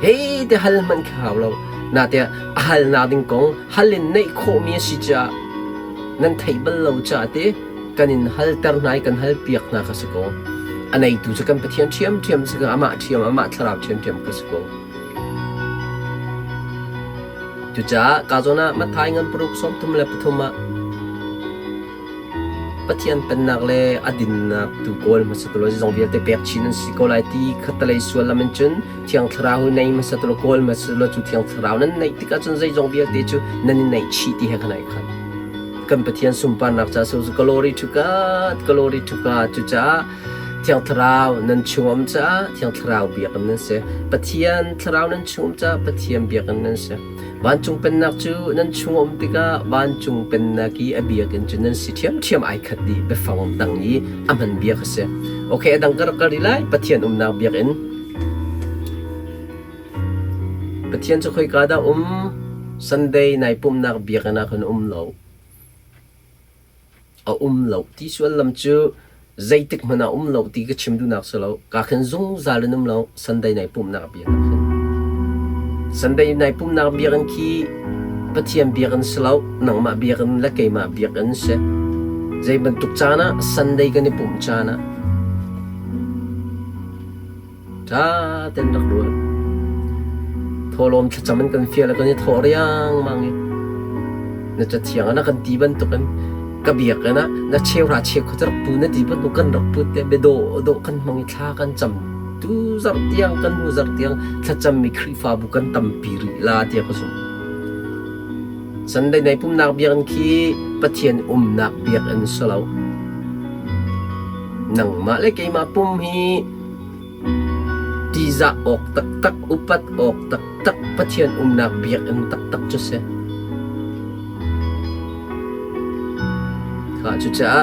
Hei te hal hmanh khi hau lo. Na tiah a halnak ding kong hal in neih khawhmi a si caah nan theih bal lo caah te kan in halter hna i kan halpiak hna kha si ko. A neitu cu kan Pathian ṭhiamṭhiam si ko, amah ṭhiam, amah thlarau ṭhiamṭhiam kha si ko. Cucaah ka zawn ah Matthai ngan paruk 33 ah Pathian pennak le a dinnak tu kawl hmasa tu law zeizong vialte pek chin an si ko lai ti khattelei suallam in cun Thiang Thlarau nei hmasa tu law kawl hmasa law cu Thiang Thlarau nan neih tikah cun zeizong vialte cu nan i neih chih ti he khan ai khat. Kan Pathian sunparnak ca so glory to God, glory to God. Cucaah Thiang Thlarau nan chung um caah Thiang Thlarau biakinn nan si. Pathian Thlarau nan chung um caah Pathian biakinn nan si. Vancung pennak cu nan chung um tikah vancung pennak i a biakinn cu nan si ṭhiamṭhiam ai khat dih biafang dang i a hman bia kha si. Okay, a dang ka rak kal rih lai. Pathian umnak biakinn. Pathian cu khoika dah um? Sunday nai pumhnak biakinn ah khan um lo. A um lo ti sullam cu zeitik hmanh ah um lo ti ka chim duhnak si lo. Ka khin zungzal in um lo Sunday nai pumhnak biakinn ah khin. Sunday nai pumhnak biakinn khi Pathian biakinn si lo, nangmah biakinn le keimah biakinn si. Zei bantuk caan ah Sunday kan i pumh caan ah Ṭha tein rak ruat. Thawhlawm thlacam in kan fial kan i thawh riangmang i na cathiang ah na kan ti bantukin ka biakinn ah na cheuhra cheukhat rak pu na ti bantuk kan rak put te biadawh dawh kan hmang i thla kan cam tu zarh tiang kan hnu zarh tiang thlacammi Khrihfabu kan tampi rih la tiah ka zumh. Sunday nai pumnak biakinn khi Pathian umnak biakinn si lo. Nangmah le keimah pum hi Ṭihzah awk taktak, upat awk taktak, Pathian umnak biakinn taktak cu si. Kha cucaah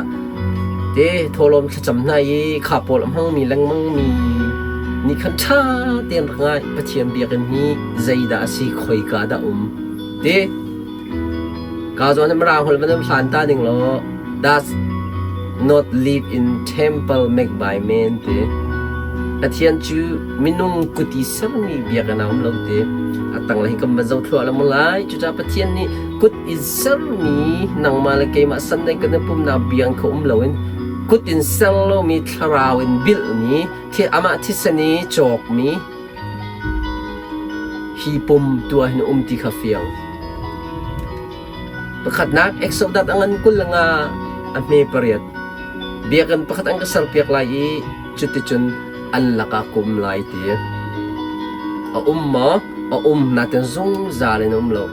te thawhlawm thlacam hna i kha pawl a hmangmi lengmangmi nih khan ṭha tein rak ngai. Pathian biakinn hi zeidah a si, khoika dah um? Ti Ka zawn in Mirang holh van hlan ta ning law does not live in temple made by men ti. Pathian cu minung kut i sermi biakinn ah um lo ti. A tanglei kan van zoh thluah lengmang lai. Cucaah Pathian nih kut in sermi nangmah le keimah Sunday kan i pumnak biakinn kha um loin kut in ser lomi thlarau in bilhmi amah thisen i cawkmi Hi pum tu ah hin um ti kha fiang. Pakhatnak Exodus a ngan 25 a hme pariat. Biakinn pakhat an ka serpiak lai i cuticun an lakah ka um lai ti. A um maw? A um nain zungzal in a um lo.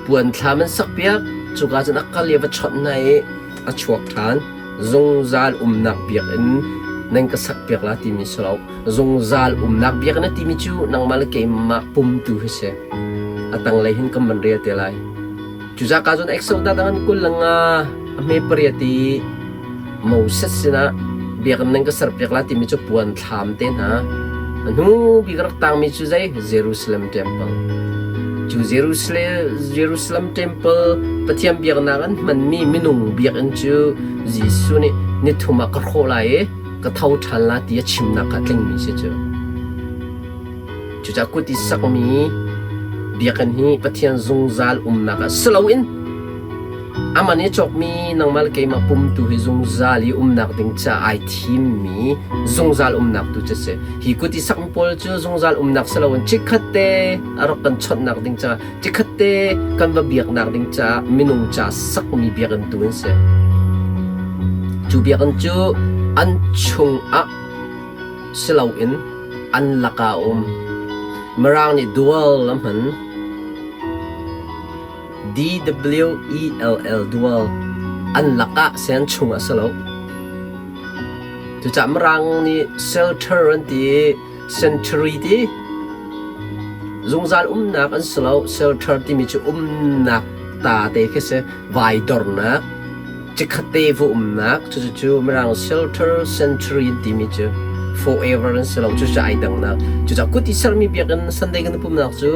Puan thlam an sakpiak, cuka cun a kal i a va chawnh hna i a chuak ṭhan. Zungzal umnak biakinn nan ka sakpiak la timi si lo. Zungzal umnak biakinn a timi cu nangmah le keimah pum tu hi si. A tanglei hin kan van rel te lai. Cucaah cun Exodus a ngan 25 a hme pariat i Moses sinah biakinn nan ka serpiak lai timi cu puan thlam te hna. A hnu bik rak tangmi cu zei? Jerusalem Temple. Cu Jerusalem Temple Pathian biaknak an hmanmi minung biakinn cu Jesuh nih nithum ah ka hrawh lai i ka tho ṭhan la ti a chimnak kha tlingmi si cu. Cucaah kut i sakmi biakinn hi Pathian zungzal umnak ah si loin aman i cawkmi nangmah le keimah pum tu hi zungzal i umnak ding ca ai thimmi zungzal umnak tu cu si. Hi kut i sakmi pawl cu zungzal umnak si loin chikkhat te a rak kan chawnhnak ding ca, chikkhat te kan va biaknak ding caah minung ca sakmi biakinn tu an si. Cu biakinn cu an chungah si loin an lakah a um. Mirang nih dual a hman. D-W-E-L-L dual. An lakah sen chungah a si lo. Cucaah Mirang nih shelter an ti i sanctuary ti. Zungzal umnak an si lo. Shelter timi cu umnak ta te khi si. Vai dornak. Chikkhatte va umnak cucu Mirang shelter sanctuary an timi cu forever an si lo cucu ai dangnak cucaah kut i sermi biakinn Sunday kan pumnak cu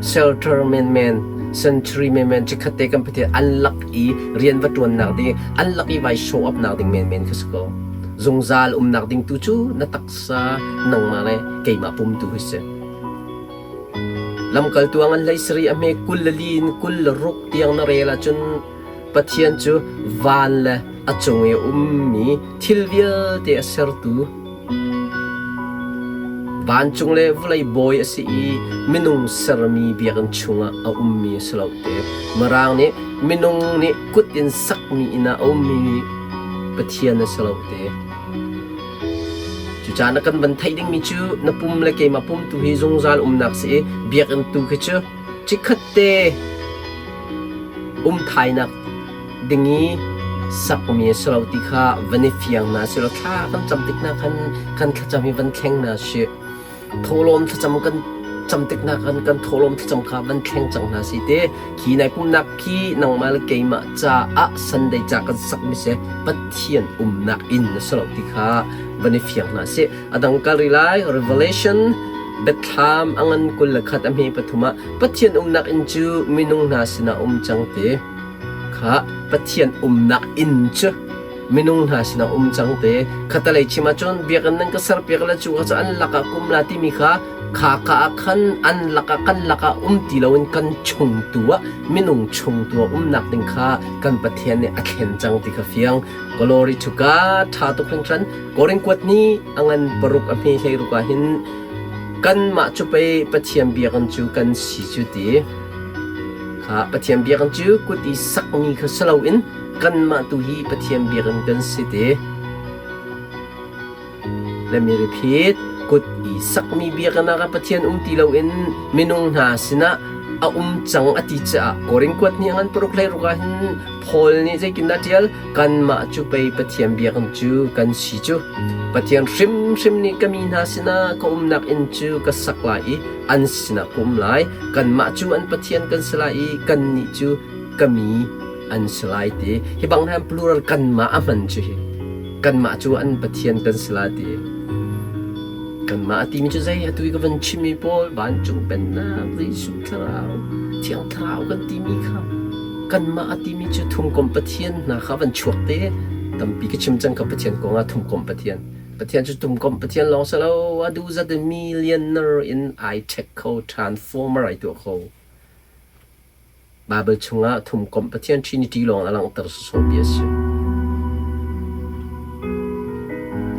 shelter menmen sanctuary menmen chikkhatte kan Pathian an lak i rian va ṭuannak ding an lak i vai show up nak ding menmen kha si ko zungzal umnak ding tu cu na taksa nangmah le keimah pum tu hi si. Lamkaltu a ngan hlei sarih a hme 24 in 26 tiang na rel ahcun Pathian cu van le a cung i a ummi thil vialte a sertu, vancung le vawlei bawi a si i minung sermi biakinn chungah a ummi a si lo te. Mirang nih minung nih kut in sakmi inn ah a ummi Pathian a si lo te. Cucaah na kan van theih dingmi cu na pum le keimah pum tu hi zungzal umnak si i biakinn tu khi cu chikkhat te um thainak ding i sakmi a si lo ti kha van i fiang hna sih law thla kan cam tik hna khan kan thlacam hi van thleng hna sih. Thawhlawm thlacam kan cam tik hna khan kan thawhlawm thlacam kha van thleng cang hna si te. Khi nai pumnak khi nangmah le keimah caah Sunday ca kan sakmi si Pathian umnak inn a si lo ti kha van i fiang hna sih. A dang kal rih lai Revelation Biathlam a ngan 21 a hme pathum ah Pathian umnak inn cu minung hna sinah um cang ti kha Pathian umnak inn cu minung hna sinah um cang te khatalei chim ahcun biakinn nan ka serpiak le cu kha cu an lakah kum la timi kha kha ka ah khan an lakah kan lakah um ti loin kan chung tu ah minung chung tu ah umnak ding kha kan Pathian nih a thlen cang ti kha fiang. Glory to God. Tha tuk hringhran. Korin kuat ni a ngan paruk a hme hlei ruk ah hin kanmah cu pei Pathian biakinn cu kan si cu ti. Kha Pathian biakinn cu kut i sakmi kha si loin kanmah tu hi Pathian biakinn kan si ti. Let me repeat. Kut i sakmi biakinn ah Pathian um ti loin minung hna sinah a um cang a ti caah Korin kuat ni ngan paruk hlei ruk ah hin Paul nih zeitindah ṭial? Kanmah cu pei Pathian biakinn cu kan si cu. Pathian hrimhrim nih ka mi hna sinah ka umnak inn cu ka sak lai i an sinah ka um lai. Kanmah cu an Pathian kan si lai i kannih cu ka mi an si lai ti. Hi bang hin plural kanmah a hman cu hi. Kanmah cu an Pathian kan si lai ti. Kanmah a timi cu zei atu i ka van chimmi pawl vancung pennak Jesuh Thlarau Thiang Thlarau kan timi kha kanmah a timi cu thumkom Pathian hna kha van chuak te tampi ka chim cang ka Pathian kong ah thumkom Pathian Pathian cu thumkom Pathian lawng si lo a duh zat in millionaire in ai ṭhek kho transformer ai tuah kho. Baibal chungah thumkomh Pathian Trinity lawng a langhter sawsawh mi a si.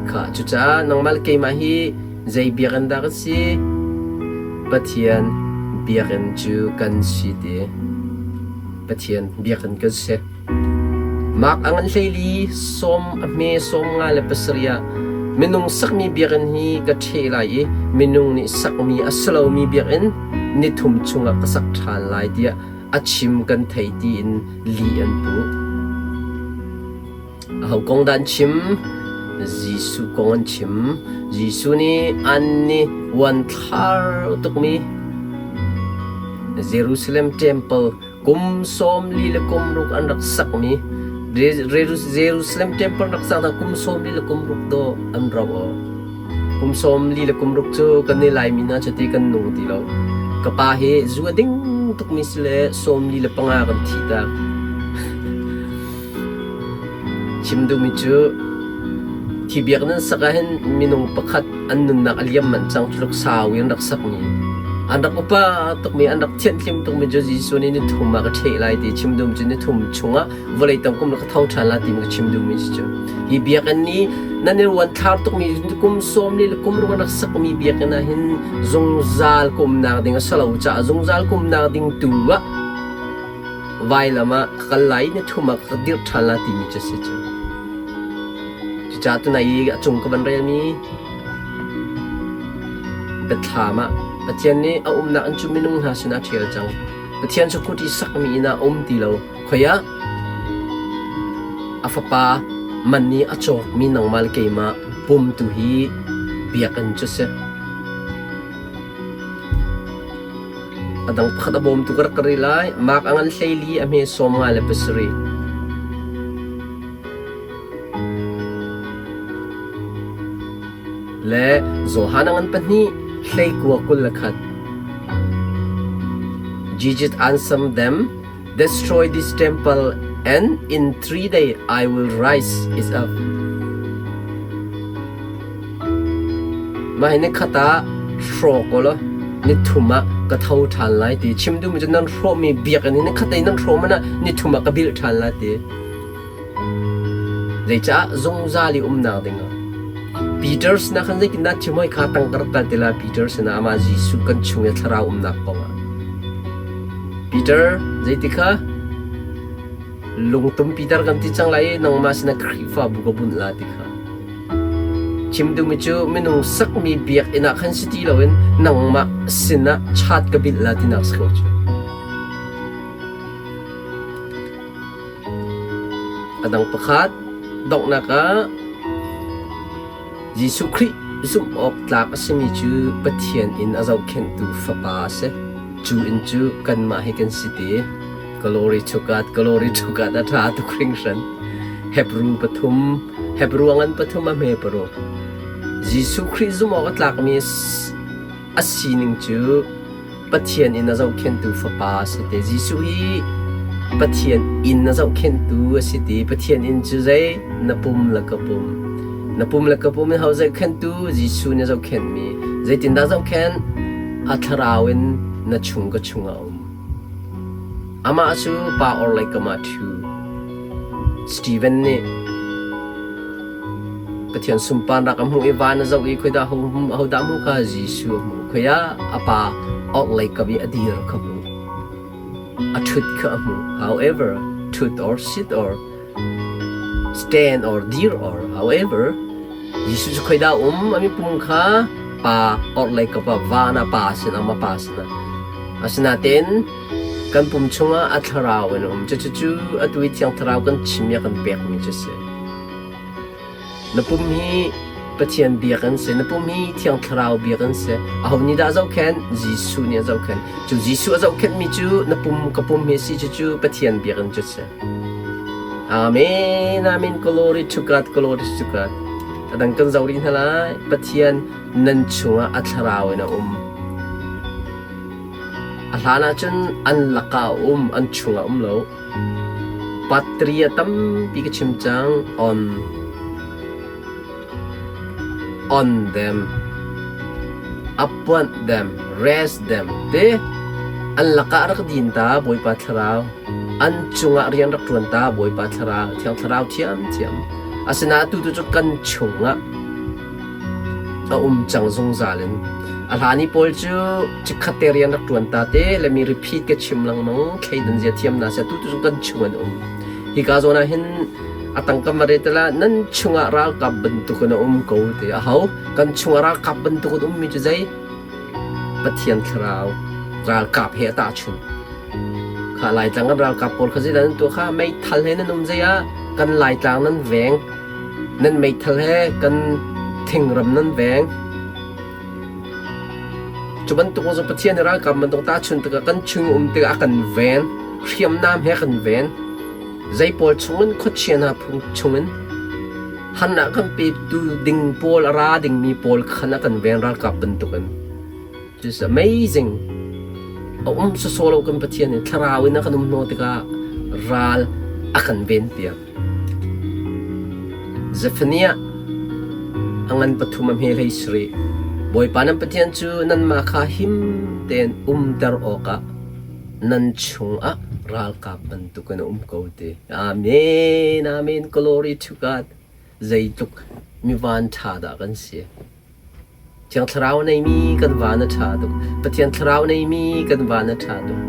Kha cucaah nangmah le keimah hi zei biakinn dah kan si? Pathian biakinn cu kan si ti. Pathian biakinn kan si. Mark a ngan hleili sawm a hme 57 ah minung sakmi biakinn hi ka ṭheh lai i minung nih sakmi a si lomi biakinn nithum chungah ka sak ṭhan lai tiah a chim kan thei tiin lih an puh. Aho kong dah an chim? Jesuh kong an chim. Jesuh nih an nih uanthlar tukmi Jerusalem Temple kum 46 an rak sakmi Jerusalem Temple rak sak kum 46 dawh an rauh aw. Kum 46 cu kan i Laimi hna cuti kan nung ti lo. Ka pa hi zu a ding tukmi si le 45 kan thi tak. Chim duhmi cu thi biak nan sak ahhin minung pakhat an nunnak a liam manh cang tluk sau in rak sakmi an rak upa tukmi an rak thianhlim tukmi cu Jesuh nih ni thum ah ka ṭheh lai ti chim duhmi cu ni thum chungah vawlei tang kum ka tho ṭhan lai timi ka chim duhmi si cu hi biakinn nih nan i ruanthlar tukmi kum sawm li le kum ruk an rak sakmi biakinn ah hin zungzal kumnak ding a si lo caah zungzal kumnak ding tu ah vailam ah ka kal lai na thum ah ka dirh ṭhan la timi cu si cu. Cucaah tunai i a cung ka van relmi biathlam ah Pathian nih a umnak in cu minung hna sinah a ṭhial cang. Pathian cu kut i sakmi inn ah a um ti lo. Khoi ah a fapa man nih a cawkmi nangmah le keimah pum tu hi biakinn cu si. A dang pakhat a bawmtu ka rak ka rih lai. Mark a ngan 14 a hme 57. Le Johan a ngan pahnih 19 21. Jesus answered them, Destroy this temple, and in 3 days I will rise it up. Mah hi nikhat ah hrawk u law nithum ah ka tho ṭhan lai ti chim duhmi cu nan hrawhmi biakinn hi nikhat in nan hrawh hmanh ah nithum ah ka bilh ṭhan lai ti. Zeicah zungzal i umnak dingah Peter sinah khan zeitindah chim hoi kha tang ka rak kal ti lai Peter sinah amah Jesuh kan chung i thlarau umnak kongah. Peter zeiti kha Lungtum Peter kan ti cang lai i nangmah sinah Khrihfabu ka bunh la ti kha. Chim duhmi cu minung sakmi biakinn ah khan si ti loin nangmah sinah chat ka bilh la tinak si ko cu. A dang pakhat donghnak ah Jesuh Khrih zumh awk tlak a simi cu Pathian inn a zohkhenhtu Fapa a si. Cu inn cu kanmah hi kan si ti. Glory to God, glory to God a ṭha tuk hringhran. Hebrew pathum, Hebrew a ngan pathum a hme paruk. Jesuh Khrih zumh awk a tlakmi a sining cu Pathian in a zohkhenhtu Fapa a si te. Jesuh hi Pathian inn a zohkhenhtu a si ti. Pathian inn cu zei? Na pum le ka pum. Na pum le ka pum in ho zohkhenhtu? Jesuh nih a zohkhenhmi. Zeitindah zohkhenh? A thlarau in na chung ka chungah a um. Amah cu pa orhlei kam ah ṭhu. Steven nih Pathian sunparnak a hmuh i van a zoh i khoidah ahodah a hmuh kha Jesuh a hmuh. Khoi ah a pa orhlei kam i a dir kha hmuh. A ṭhut kha a hmuh. However, ṭhut or sit or stand or dir or however, Jesuh cu khoidah a um? A mipum kha pa orhlei kap ah van ah pa sinah ma pa sinah. Asinain kan pum chungah a thlarau in a um. Cucu atu i Thiang Thlarau kan chim i a kan pekmi cu a si. Na pum hi Pathian biak an si. Na pum hi Thiang Thlarau biak an si. Aho nih dah a zohkhenh? Jesuh nih a zohkhenh. Cu Jesuh a zohkhenhmi cu na pum ka pum hi a si. Cucu Pathian biakinn cu a si. Amen. Amen. Glory to God. Glory to God. A dang kan zoh rih hna lai. Pathian nan chungah a thlarau in a um. A hlan ahcun an lakah a um, an chungah um lo. Patria tampi ka chim cang on on them appoint them rest them te an lakah rak din ta Bawipa thlarau an cungah rian rak ṭuan ta Bawipa thlarau Thiang Thlarau thiamthiam asinain atu tu cu kan chungah a a um cang zungzal in. A hlan i pawl cu chikkhat te rian rak ṭuan ta te le mi repeat ka chim lengmang thleidan zia thiam na sia tu tu kan chung an um. Hika zawn ah hin a tangkam va re tala nan chungah ralkap bantuk in a um ko ti a ho kan chungah ralkap bantuk in ummi cu zei Pathian thlarau ralkap he a tahchun. Kha Laitlang kan ralkap pawl kha zeidah nan tuah kha meithal he nan um zei ah kan Laitlang nan veng nan meithal he kan thingram nan veng. Cu bantuk zong Pathian nih ralkap bantuk tahchun tikah kan chung um tikah a kan ven hriamnam he a kan ven. Zei pawl chungin khuachia hna phung chungin Hanah kan petu ding pawl a ra dingmi pawl khan a kan ven ralkap bantukin. This is amazing. A um sawsawh lo kan Pathian in thlarau in a kan um hno tikah ral a kan ven piak. Zephaniah a ngan pathum a hme hlei sarih. Bawipa nan Pathian cu nanmah kha him tein umter awkah nan chungah ralkap bantukin a um ko ti. Amen, amen, glory to God. Zeitluk mi van ṭha dah kan si. Thiang Thlarau neimi kan van a ṭha tuk. Pathian Thlarau neimi kan van a ṭha tuk.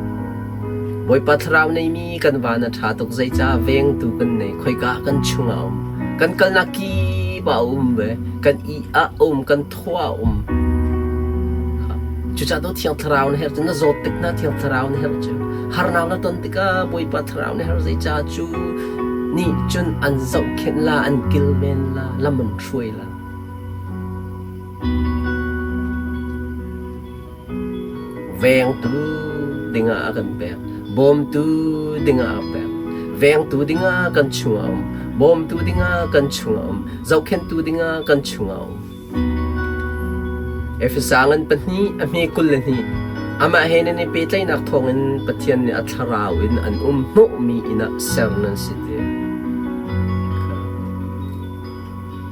Bawipa Thlarau neimi kan van a ṭha tuk. Zeicah vengtu kan nei. Khoika kan chungah a um. Kan kalnak kip ah a um ve. Kan i ah a um. Kan thaw ah a um. Cucaah to Thiang Thlarau na herh cu na zawt tik na Thiang Thlarau na herh cu harnak na ton tikah Bawipa Thlarau na herh zeicah cu nih cun an zohkhenh la an kilven la lam an hruai la. Vengtu dingah a kan pek bawmtu dingah a pek vengtu dingah kan chungah a um bawmtu dingah kan chungah a um zohkhenhtu dingah kan chungah a um. Efesa ngan pahnih a hme 22 Amah he nan i pehtlaihnak thawngin Pathian nih a thlarau in an um hnawhmi inn ah ser nan si ti.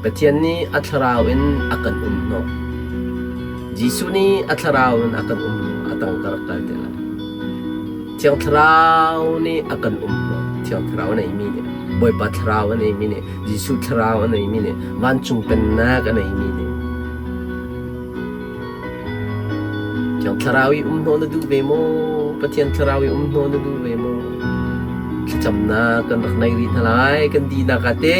Pathian nih a thlarau in a kan um hnawh. Jesuh nih a thlarau in a kan um hnawh. A tang ka rak kal te lai. Thiang Thlarau nih a kan um hnawh. Thiang Thlarau a neimi nih Bawipa Thlarau a neimi nih Jesuh Thlarau a neimi nih vancung pennak a neimi nih Thiang Thlarau i um hnawh na duh ve maw? Pathian Thlarau i um hnawh na duh ve maw? Thlacamnak kan rak nei rih hna lai kan dinak ah te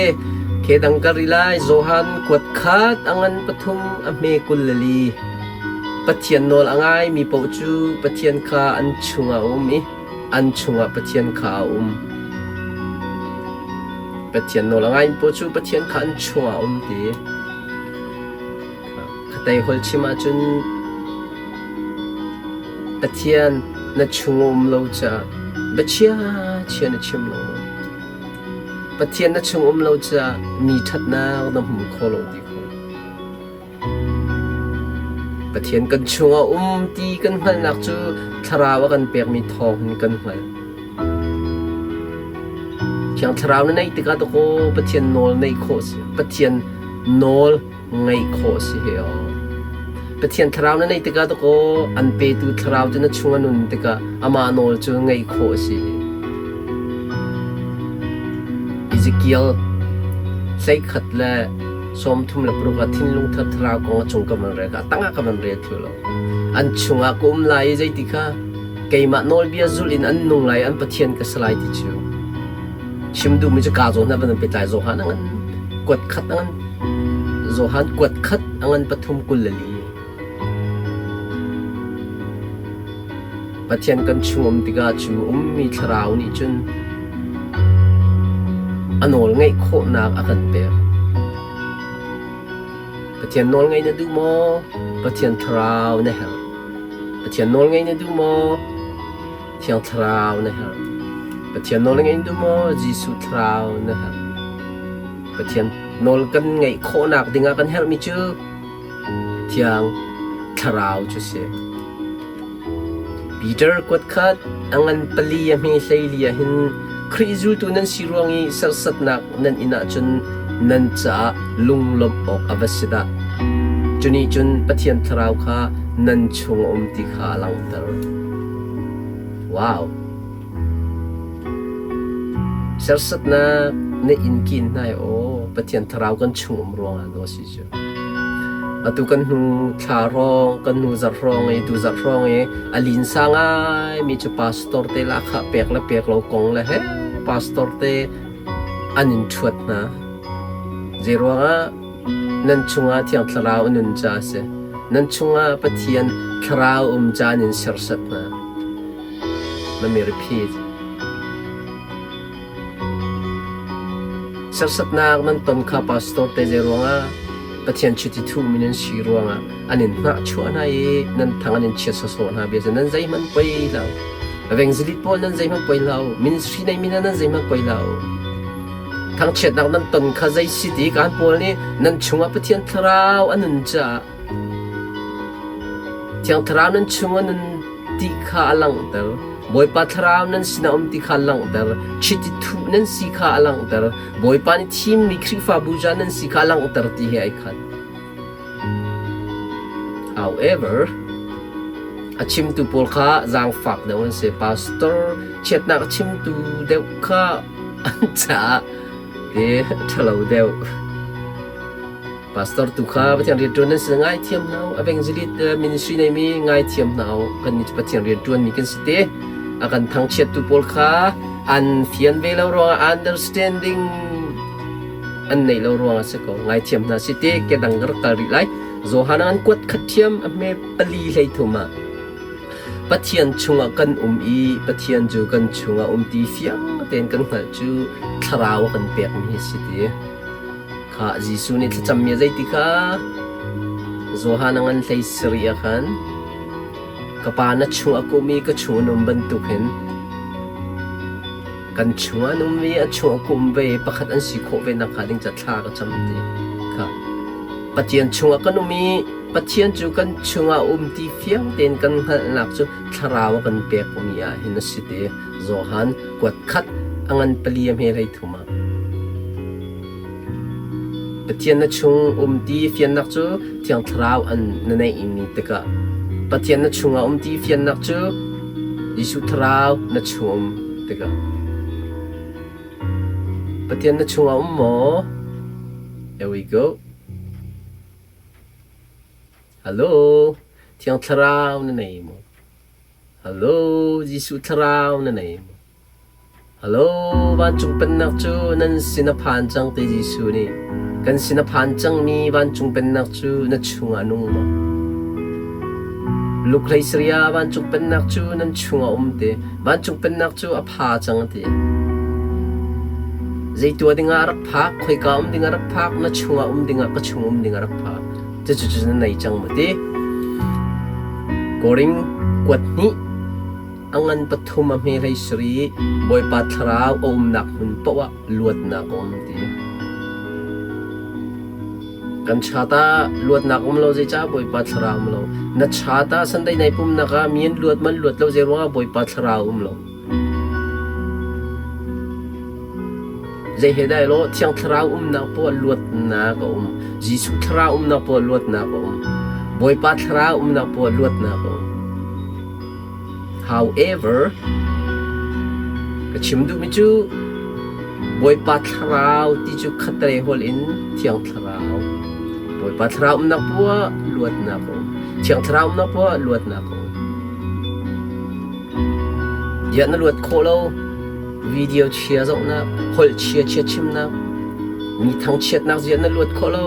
khe dang ka ri lai Johan kuat khat a ngan pathum a hme 24 Pathian nawl a ngaimi paoh cu Pathian kha an chungah a um i an chungah Pathian kha a um. Pathian nawl a ngaimi paoh cu Pathian kha an chungah a um ti. Khatei holh chim ahcun Pathian na chung a um lo caah biachia chia na chim lo maw? Pathian na chung um lo caah mi ṭhatnak na hmu kho lo ti kho. Pathian kan chungah um ti kan hngalhnak cu Thlarau a kan pekmi thawng in kan hngalh. Thiang Thlarau na neih tikah dakaw Pathian nawl neih khawh si. Pathian nawl ngaih khawh si he aw. Pathian Thlarau na neih tikah dakaw an petu Thlarau cu na chung a nun tikah amah nawl cu ngaih khawh si. Ezekiel 31 le 36 ah thinlung thar thlarau kong a cung ka van rel ka tangah ka van rel thlu lo. An chungah ka um lai i zeiti kha keimah nawlbia zulh in an nung lai an Pathian ka si lai ti cu. Chim duhmi cu ka zawn hna van pehtlai Johan a ngan kuat khat a ngan Johan kuat khat a ngan pathum 24. Pathian kan chung um tikah cu ummi thlarau nih cun a nawl ngeih khawhnak a kan pek. Pathian nawl ngeih na duh maw? Pathian thlarau na herh. Pathian nawl ngeih na duh maw? Thiang thlarau na herh. Pathian nawl ngeih na duh maw? Jesuh thlarau na herh. Pathian nawl kan ngeih khawhnak dingah kan herhmi cu Thiang Thlarau cu si. Peter kuat khat a ngan pali a hme 14 ah hin Khrih zultu nan si ruang i serhsatnak nan inn ahcun nan caah lunglawmh awk a va si dah. Cu nih cun Pathian Thlarau kha nan chung a um ti kha a langhter. Wow! Serhsatnak na inn kin hna i aw Pathian Thlarau kan chung um ruangah daw si cu. Atu kan hnu thla hrawng, kan hnu zarh hrawng i tu zarh hrawng i a linsa ngaimi cu pastor te lahkhah pek le pek lo kong le he pastor te an in ṭhuat hna. Zeiruangah nan chungah Thiang Thlarau a nun caah a si. Nan chungah Pathian Thlarau um caan in serhsat hna. Let me repeat. Serhsatnak nan ton kha pastor te zei ruangah Pathian chiti thuhmi nan si ruangah an in hnahchuah hna i nan thang an in chiat sawsawh hna bia nan zeihmanh poi lo. Evangelist pawl nan zeihmanh poi lo. Ministry neimi hna nan zeihmanh poi lo. Thangchiatnak nan ton kha zei si ti kan pawl nih nan chungah Pathian thlarau a nun caah Thiang Thlarau nan chungah nun ti kha a langhter. Bawipa Thlarau nan sinah um ti kha a langhter. Chiti thuh nan si kha a langhter. Bawipa nih thimmi Khrihfabu ca nan si kha a langhter ti he ai khat. However, a chimtu pawl kha zaangfak deuh an si. Pastor chiatnak a chimtu deuh kha an caah te ṭhalo deuh. Pastor tu kha Pathian rianṭuan nan si ngaithiam hna u. Evangelist ministry neimi ngaithiam hna u. Kan nih Pathian rianṭuanmi kan si te. A kan thangchiattu pawl kha an fian ve lo ruangah understanding an neih lo ruangah si ko. Ngaithiam hna si te ke dang ka rak kal rih lai. Johan an kuat khat thiam a hme pali hlei thum ah Pathian chungah kan um i Pathian cu kan chungah um ti fiang tein kan hngalh cu thlarau a kan pekmi hi si ti. Khah Jesuh nih thlacammi a zeiti kha Johan a ngan hlei sarih ah khan ka pa na chung a kum i ka chung an um bantuk hin kan chung an um i a chung a kum ve pakhat an si khawh ve nakhnga ding ca thla ka cam ti kha Pathian chungah kan um i Pathian cu kan chungah um ti fiang tein kan hngalhnak cu thlarau a kan pekmi ah hin a si ti Johan kuat khat a ngan pali a hme hlei thum ah Pathian na chung um ti fiannak cu Thiang Thlarau an na neihmi tikah Pathian na chungah um ti fiannak cu Jesuh Thlarau na chung um tikah Pathian na chungah um maw? Here we go. Hello, Thiang Thlarau na nei maw? Hello, Jesuh Thlarau na nei maw? Hallo, vancung pennak cu nan sin a phan cang ti Jesuh nih. Kan sin a phan cangmi vancung pennak cu na chungah nung maw? Lukhlei Syria vancung pennak cu nan chungah um ti. Vancung pennak cu a pha cang ti. Zei tuah dingah a rak phak, khoika um dingah a rak phak, na chungah um dingah ka chung um dingah a rak phak. Cucu cu na nei cang maw ti? Koring kuat hnih A ngan pathum a hme hlei sarih Bawipa Thlarau a umnak hmun paoh ah luatnak a um ti. Kan chat ah luatnak um lo zeicah Bawipa Thlarau um lo. Na chat ah Sunday nai pumnak ah mi an luat man luat lo zei ruangah Bawipa Thlarau um lo. Zei he dai lo Thiang Thlarau umnak poah luatnak a um. Jesuh Thlarau umnak poah luatnak a um. Bawipa Thlarau umnak poah luatnak a um. However, ka chim duhmi cu Bawipa Thlarau ti cu khatlei holh in Thiang Thlarau. Bawipa Thlarau umnak poah luatnak a um. Thiang Thlarau umnak poah luatnak a um. Bia na luat khawh lo, video chia zohnak, holh chia chia chimnak, mi thangchiatnak zia na luat khawh lo,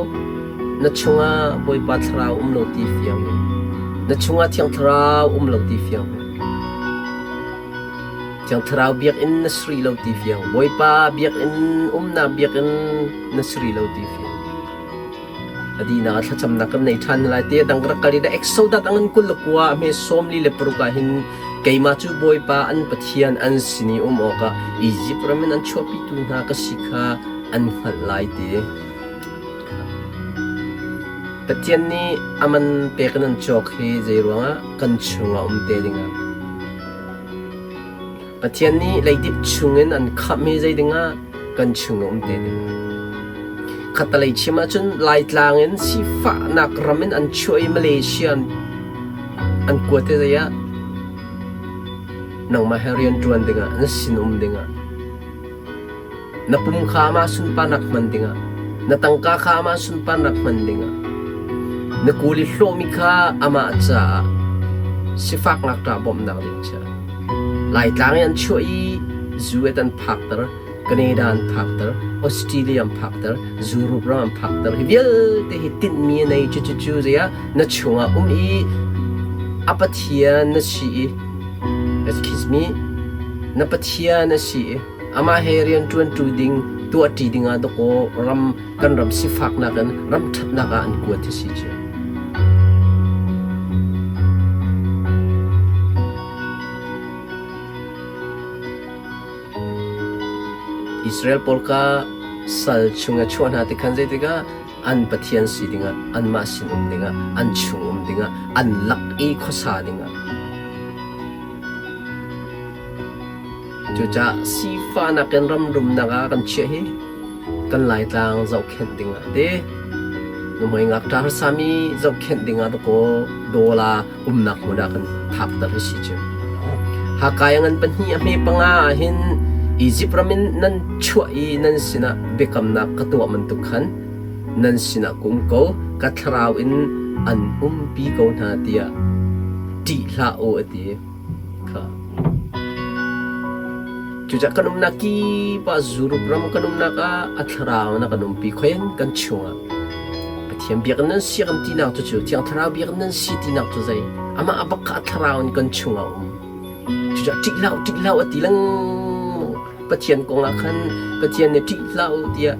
Na chungah Bawipa Thlarau um lo ti fiang ve. Na chungah Thiang Thlarau um lo ti fiang ve. Thiang Thlarau biakinn na sri lo ti fiang. Bawipa biakinn umnak biakinn na sri lo ti fiang. A dihnak ah thlacamnak kan nei ṭhan lai te dang rak kal i Exodus ang an 21 hme 46 ah hin keimah cu Bawipa an Pathian an sin i um awkah Izipt ram in an chuahpitu hna ka si kha an hngalh lai ti. Pathian nih a man pek in an cawk hi zeiruangah kan chungah um te dingah? Pathian nih leidip chungin an khamh hi zei dingah kan chungah um te dingah? Khattalei chim ahcun Laitlang in sifahnak ram in an chuah i Malaysia an kuat hi zei ah? Nangmah he rian ṭuan dingah, na sin um dingah. Na pum kha amah sunparnak hman dingah, na tangka kha amah sunparnak hman dingah, Na kuli hlawhmi kha amah caah sifak ngakṭah bawmhnak ding chia. Laitlang i an chuah i US an phakter, Canada an phakter, Australia an phakter, Europe ram an phakter. Hi vialte hi tinhmi a nei. Cucu zei ah na chungah um i a Pathian na si i excuse me na Pathian a si i amah he rian ṭuanṭu ding tuahṭi dingah dawkaw ram kan ram sifaknak in ram ṭhatnak ah an kuat hi si cu. Israel pawl kha sal chung a chuah hna ti khan zeitikah an Pathian si dingah anmah sin um dingah an chung um dingah an lak i khuasa dingah Cucaah sifahnak in ramrumnak ah kan chiah hi kan Laitlang zohkhenh ding ah ti nuhmei ngakṭah harsami zohkhenh ding ah dakaw dawla umnak hmun ah kan phakter hi si cu. Haka i ngan pahnih a hme panga ah hin Izipt ram in nan chuah i nan sinah biakamnak ka tuah bantuk khan nan sinah ka um ko, ka thlarau in an umpi ko hna tiah ṭih hlah u a ti. Kha. Cucaah kan umnak kip ah Zurup ram kan umnak ah a thlarau na kan umpi khoin kan chungah Pathian biakinn nan si kan tinak cu cu Thiang Thlarau biakinn nan si tinak cu zei amah a bak kha a thlarau in kan chungah um. Cucaah ṭih hlah u, ṭih hlah u a ti lengmang. Pathian kong ah khan Pathian nih ṭih hlah u tiah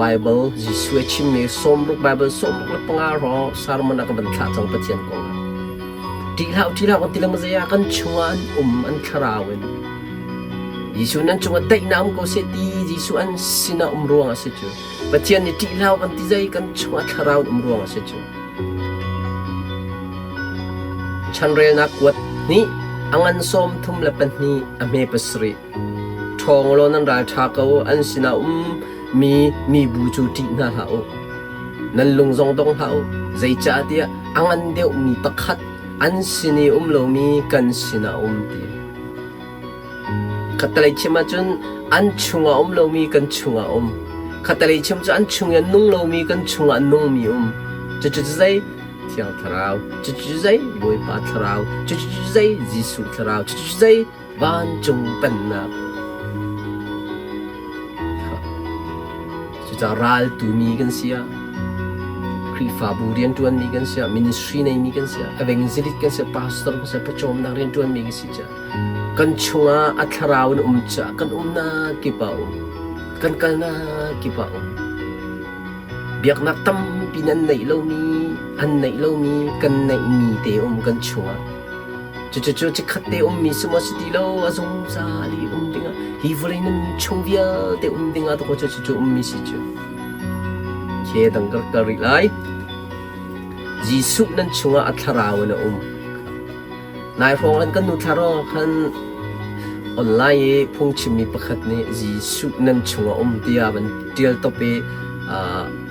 Bible Jesuh a chimmi sawmruk Bible 65 hrawng sermon a ka van thlah cang Pathian kong ah. Ṭih hlah u, ṭih hlah u kan ti lengmang zei ah kan chungah an um, an thlarau in. Jesuh nan cungah daihnak um ko seh ti Jesuh an sinah um ruangah a si cu. Pathian nih ṭih hlah u kan ti zei kan chungah thlarau in um ruangah a si cu. Chanrelnak kuat hnih, a ngan 32, a hme pasarih. Ṭhawng law nan ral ṭha ko, an sinah um mi mibu cu ṭih hna hlah u. Nan lung zong dong hlah u, zeicahtiah a ngan deuhmi pakhat an sin i um lomi kan sinah a um ti. Khattelei chim ahcun an chungah um lomi kan chungah um. Khattelei chim cu an chung i a nung lomi kan chungah a nungmi um. Cucu zei? Thiang Thlarau. Cucu zei? Bawipa Thlarau. Cucu zei? Jesuh Thlarau. Cucu zei? Vancung Pennak. Cucaah raltu mi kan si ah, Khrihfabu rianṭuanmi kan si ah, ministry neimi kan si ah, evangelist kan si ah, pastor kan si ah, pawcawmnak rianṭuanmi kan si caah kan chungah a thlarau in um caah kan umnak kip ah um, kan kalnak kip ah um. Biaknak tampi nan neih lomi, an neih lomi, kan neihmi te um kan chungah. Cucucu chikkhat te ummi si maw si ti lo, a zungzal i um dingah, hi vawlei nun chung vialte um dingah dakaw cucu ummi si cu. Ke dang ka kal rih lai. Jesuh nan chungah a thlarau in a um. Nai hrawng an kan nu thlarau khan online i phungchimmi pakhat nih Jesuh nan chungah um tiah van ṭial top i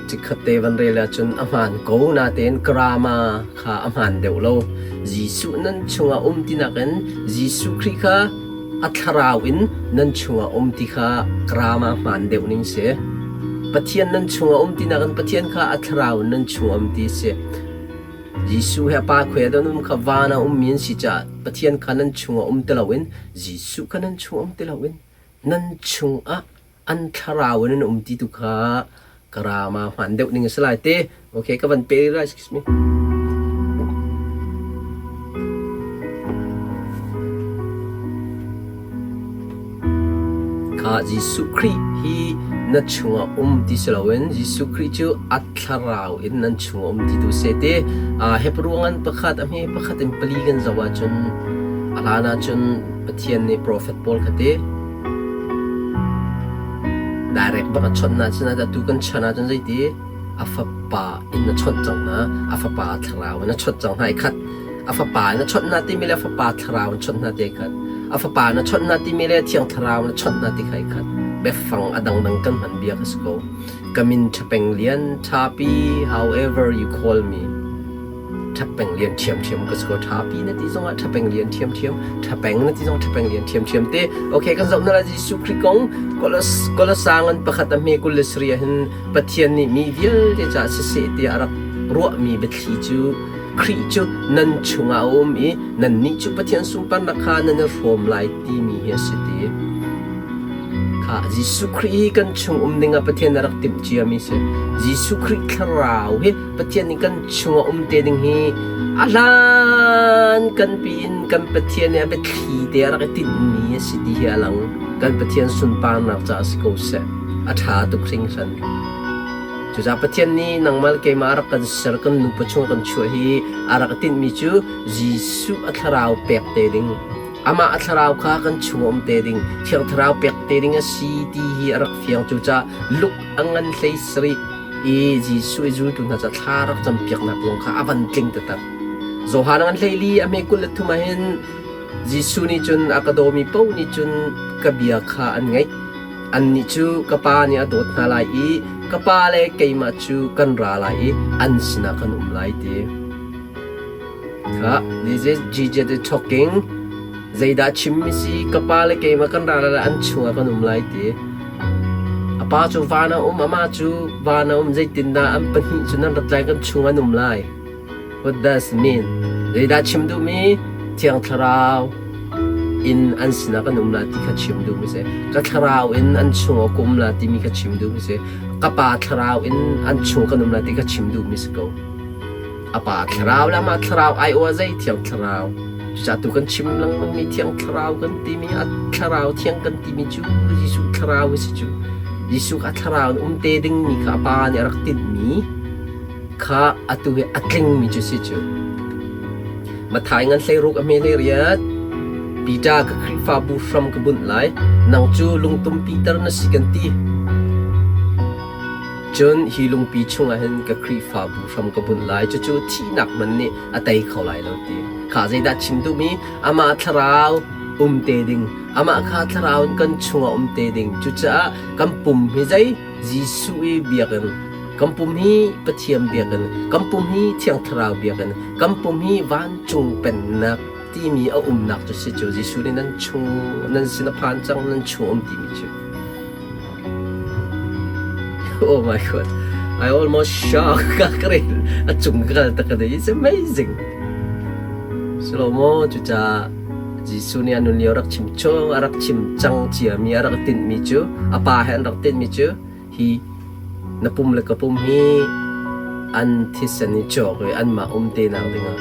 chikkhat te van rel ahcun a hmaan ko natein grammar kha a hmaan deuh lo. Jesuh nan chungah um tinak in Jesuh Khrih kha a thlarau in nan chungah um ti kha grammar hmaan deuh ning si. Pathian nan chungah um tinak in Pathian kha a thlarau in nan chungah um ti si. Jesuh he a Pa khuai ah um kha van ah ummi an si caah Pathian kha nan chungah um ti loin Jesuh kha nan chungah um ti loin nan chungah an thlarau in an um ti tu kha ka rama hmaan deuh ning a si lai te. Okay, ka van pe lai, excuse me. Kha Jesuh Khrih hi na chungah um ti si loin Jesuh Khrih cu a thlarau in nan chungah um ti tu se te. Hebrew ngan pakhat a hme pakhat in pali kan zoh ahcun a hlan ahcun Pathian nih profet pawl kha te direct bak a chawnh hna cun atu kan chan ahcun zeiti a fapa in a chawnh cang hna a fapa thlarau in a chawnh cang hna i khat a fapa in a chawnh hna timi le a fapa thlarau in chawnh hna ti khat a fapa in a chawnh hna timi le thiang thlarau in a chawnh hna ti kha i khat biafang a dangdang kan hman bia ka si ko ka min Ṭhapeng Lian Ṭhapi however you call me Ṭhapeng lian ṭhiamṭhiam ka si ko. Ṭhapi na ti zongah ṭhapeng lian ṭhiamṭhiam, ṭhapeng na ti zong ṭhapeng lian ṭhiamṭhiam te. Okay, kan zoh na la Jesuh Khrih kong Kolosang an pakhat a hme 27 ah hin Pathian nih mi vialte caah siseh tiah a rak ruahmi biathli cu Khrih cu nan chungah a um i nannih cu Pathian sunparnak kha nan i hrawm lai timi hi a si ti. Kha Jesuh Khrih hi kan chung um dingah Pathian a rak timh ciami si. Jesuh Khrih thlarau hi Pathian nih kan chungah um te ding hi a hlan kan piin kan Pathian nih a biathli te a rak i tinhmi a si ti hi a lang. Kan Pathian sunparnak caah si ko seh. A ṭha tuk hringhran. Cucaah Pathian nih nangmah le keimah a rak kan ser, kan nupa chung a kan chuah hi a rak i tinhmi cu Jesuh a thlarau pek te ding, amah a thlarau kha kan chung um te ding, Thiang Thlarau pek te ding a si ti hi a rak fiang. Cucaah Luke a ngan hlei sarih i Jesuh i zultu hna ca thla rak campiaknak zong kha a van tling taktak. Johan a ngan hlei li a hme 23 ah hin Jesuh nih cun a ka dawmi paoh nih cun ka bia kha an ngaih. Annih cu ka Pa nih a dawt hna lai i ka Pa le keimah cu kan ra lai i an sinah kan um lai ti. Kha this is Jesus is talking. Zeidah chimmi si ka Pa le keimah kan ra lai an chungah kan um lai ti. A pa cu van a um, amah cu van a um, zeitindah an pahnih cu nan rat lai kan chung an um lai. What does mean? Zeidah chim duhmi? Thiang Thlarau in an sinah kan um la ti kha chim duhmi si. Ka thlarau in an chung ah ka um la timi kha chim duhmi si. Ka pa thlarau in an chung kan um la ti kha chim duhmi si ko. A pa thlarau le amah thlarau ai aw zei Thiang Thlarau. Cucaah tu kan chim lengmangmi Thiang Thlarau kan timi a thlarau thiang kan timi cu Jesuh thlarau a si cu. Jesuh kha thlarau in um te dingmi kha a pa nih a rak tinhmi kha atu hi a tlingmi cu si cu. Matthai ngan hleiruk a hme hleiriat. Peter ka Khrihfabu hram ka bunh lai. Nang cu lungtum Peter na si kan ti. Cun hi lungpi chungah hin ka Khrihfabu hram ka bunh lai. Cucu thihnak man nih a tei kho lai lo ti. Kha zeidah chim duhmi? Amah thlarau um te ding. Amah kha thlarau in kan chungah um te ding. Cucaah kan pum hi zei? Jesuh i biakinn kan pum hi Pathian biakinn kan pum hi Thiang Thlarau biakinn kan pum hi vancung pennak timi a umnak cu si cu Jesuh nih nan chung nan sin a phan cang nan chung um timi cu Oh my god I almost shocked ka ka a cung ka kal tak it's amazing Slomo cucaah Jesuh nih a nun lio rak chim chung a rak chim cang ciami a rak tinhmi cu a pa he an rak tinhmi cu hi na pum le ka pum hi an thisen i cawk i anmah um te nak dingah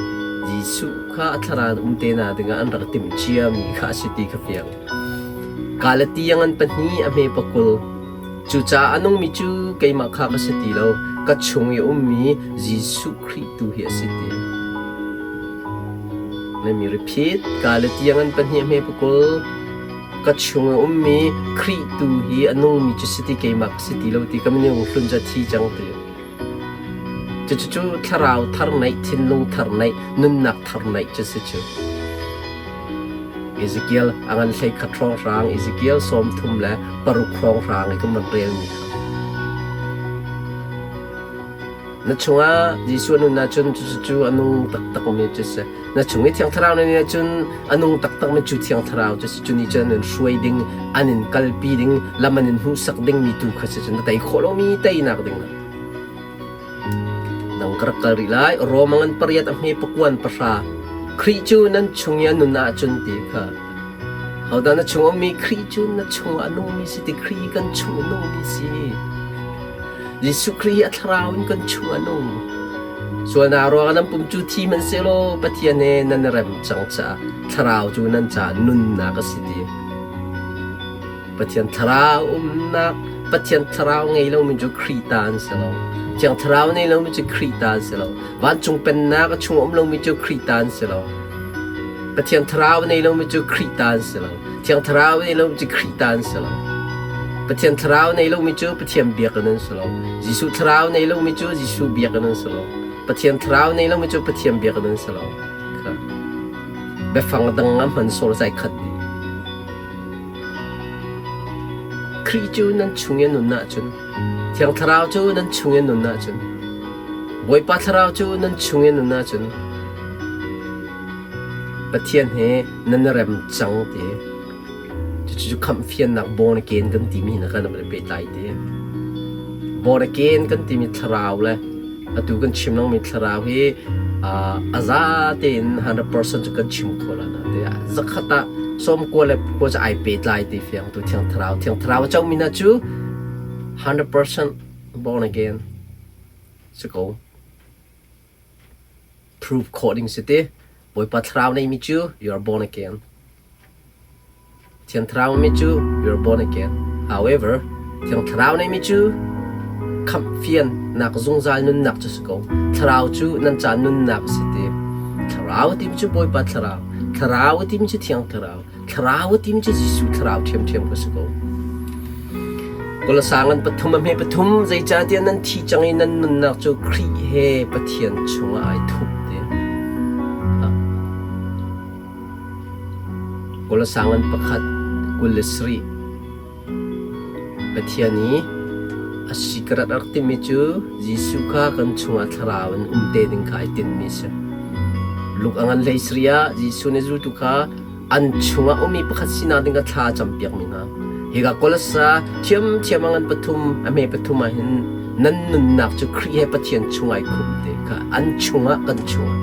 Jesuh kha a thlarau um te nak dingah an rak timh ciami kha a si ti kha fiang. Galati a ngan pahnih a hme pakul. Cucaah a nungmi cu keimah kha ka si ti lo, ka chung i ummi Jesuh Khrih tu hi a si ti. Let me repeat. Galati a ngan pahnih a hme pakul. Ka chung i ummi Khrih tu hi a nungmi cu si ti keimah ka si ti lo ti ka minung hlun cu a thi cang ti. Cucu thlarau thar neih, thinlung thar neih, nunnak thar neih cu si cu. Ezekiel a ngan 11 hrawnghrang, Ezekiel 36 hrawnghrang i kan van relmi kha. Na chungah Jesuh a nun ahcun cucu a nung taktakmi cu si. Na chung i Thiang Thlarau na nih ahcun a nung taktakmi cu Thiang Thlarau cu si. Cu nih cun an in hruai ding, an in kalpi ding, lam an in hmuhsak dingmi tu kha si cu na tei khawh lomi teinak ding ah. Nang ka rak kal rih lai. Rom a ngan pariat a hme pakuan pahra. Khrih cu nan chung i a nun ahcun ti kha. Hodah na chung ummi Khrih cu na chungah a nungmi si ti Khrih kan chung a nungmi si. Jesuh Khrih a thlarau in kan chung a nung. Sualnak ruangah nan pum cu thi hmanhsehlaw Pathian he nan i rem cang caah thlarau cu nan caah nunnak a si ti. Pathian thlarau umnak Pathian thlarau ngei lomi cu Khrih ta an si lo. Thiang thlarau nei lomi cu Khrih ta an si lo. Vancung pennak a chung um lomi cu Khrih ta an si lo. Pathian thlarau nei lomi cu Khrih ta an si lo. Thiang thlarau nei lomi cu Khrih ta an si lo. Pathian thlarau nei lomi cu Pathian biakinn an si lo. Jesuh thlarau nei lomi cu Jesuh biakinn an si lo. Pathian thlarau nei lomi cu Pathian biakinn an si lo. Kha. Biafang dang a hman sawr zai khat dih. Khrih cu nan chung i nun ahcun, Thiang Thlarau cu nan chung i nun ahcun, Bawipa Thlarau cu nan chung i nun ahcun, Pathian he nan i rem cang ti. Cucu khamhfiannak born again kan timi hna kha nan pehtlai ti. Born again kan timi thlarau le Atu kan chim langmi thlarau hi a za tein 100% cu kan chim kho la na te zakhat ah sawm kua le kua cu ai pehtlai ti fiang tu thiang thlarau thiang thlarau a comi na cu 100% born again si ko. Prove khawh ding si ti. Bawipa thlarau neimi cu you are born again. Thiang Thlarau mi cu you are born again. However, Thiang Thlarau neimi cu khamhfiannak zungzal nunnak cu si ko. Thlarau cu nan ca nunnak a si ti. Thlarau timi cu Bawipa Thlarau. Thlarau timi cu Thiang Thlarau. Thlarau timi cu Jesuh Thlarau ṭhiamṭhiam ka si ko. Kolosa ngan pathum a hme pathum zeicahtiah nan thi cang i nan nunnak cu Khrih he Pathian chungah ai thup ti. Kolosa ngan pakhat 27 Pathian i a secret a rak timi cu Jesuh kha kan chungah thlarau in um te ding kha ai tinhmi a si. Luke a ngan hlei sarih ah Jesuh nih zultu kha an chungah ummi pakhat sinak ding kha thla a campiakmi hna. Hika Kolasa ṭhiamṭhiam a ngan pathum a hme pathum ah hin nan nunnak cu Khrih he Pathian chung ai khumh te kha an chungah kan chungah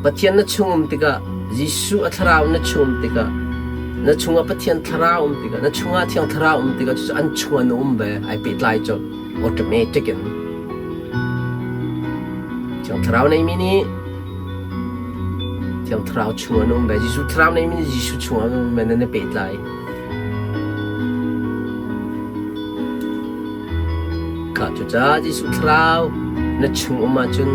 Pathian na chung um tikah Jesuh a thlarau na chung um tikah na chungah Pathian thlarau um tikah na chungah Thiang Thlarau um tikah cucu an chungah na um ve ai pehtlai colh automatic in Thiang Thlarau neimi nih Thiang Thlarau chungah na um ve Jesuh Thlarau neimi nih Jesuh chungah na um ve nan i pehtlai Kha cucaah Jesuh Thlarau na chung um ahcun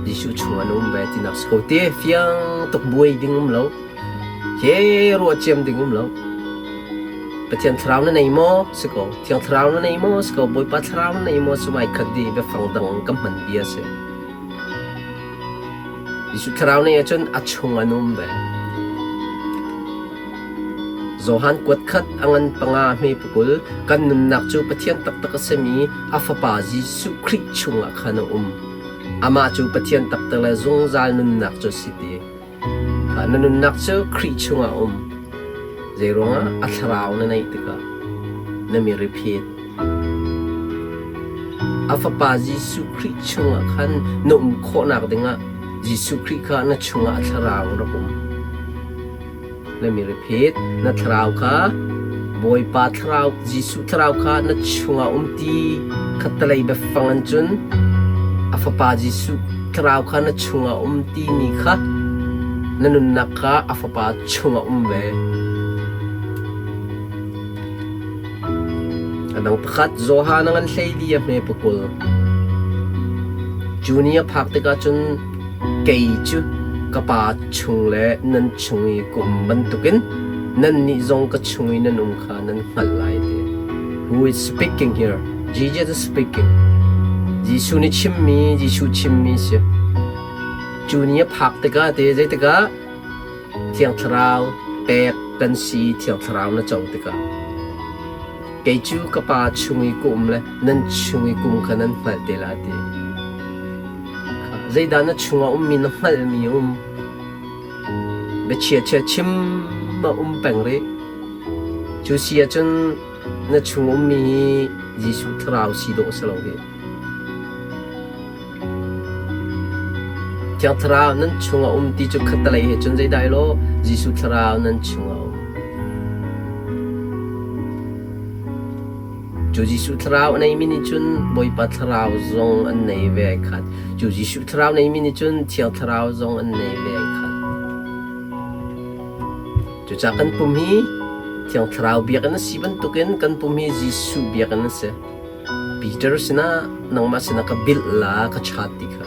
Jesuh chungah na um ve tinak si ko te fiang tuk buai ding um lo he ruah ciam ding um lo Pathian Thlarau na nei maw si ko Thiang Thlarau na nei maw si ko Bawipa Thlarau na nei maw sumai khat di biafang dang ka hman bia si Jesuh Thlarau nei ahcun a chung an um ve. Johan kuat khat a ngan panga hme pakul kan nunnak cu Pathian taktak a simi a Fapa Jesuh Khrih chungah khan a um. Amah cu Pathian taktak le zungzal nunnak cu a si ti. Na nunnak cu Khrih chungah a um. Zeiruangah a thlarau na neih tikah na mi repeat. A Fapa Jesuh Khrih chungah khan na um khawhnak dingah Jesuh Khrih kha na chungah a thlarau rak um. Na mi repeat, na thlarau kha Bawipa thlarau Jesuh thlarau kha na chungah um ti khattelei biafang an cun a Fapa Jesuh thlarau kha na chungah um timi kha na nunnak kha a Fapa chungah um ve. A dang pakhat Johan a ngan hleili a hme pakul. Cu ni a phak tikah cun kei cu ka Pa chung le nan chung i ka um bantukin nannih zong ka chung i nan um kha nan hngalh lai ti. Who is speaking here? Jesus is speaking. Jesuh nih chimmi, Jesuh chimmi si. Cu ni a phak tikah te zeitikah Thiang Thlarau pek kan si Thiang Thlarau na co tikah kei cu ka Pa chung i ka um le nan chung i ka um kha nan hngalh te lai ti. Zeidah na chungah ummi na hngalhmi a um? Biachia chia chim a um peng rih. Cu si ahcun na chung ummi hi Jesuh Thlarau si dawh a si lo hih. Thiang Thlarau nan chungah um ti cu khattelei he cun zeidah i lawh? Jesuh Thlarau nan chungah um. Cu Jesuh Thlarau a neimi nih cun Bawipa Thlarau zong an nei ve ai khat. Cu Jesuh Thlarau neimi nih cun Thiang Thlarau zong an nei ve ai khat. Cucaah kan pum hi Thiang Thlarau biakinn a si bantukin kan pum hi Jesuh biakinn a si. Peter sinah nangmah sinah ka bilh la ka chat ti kha.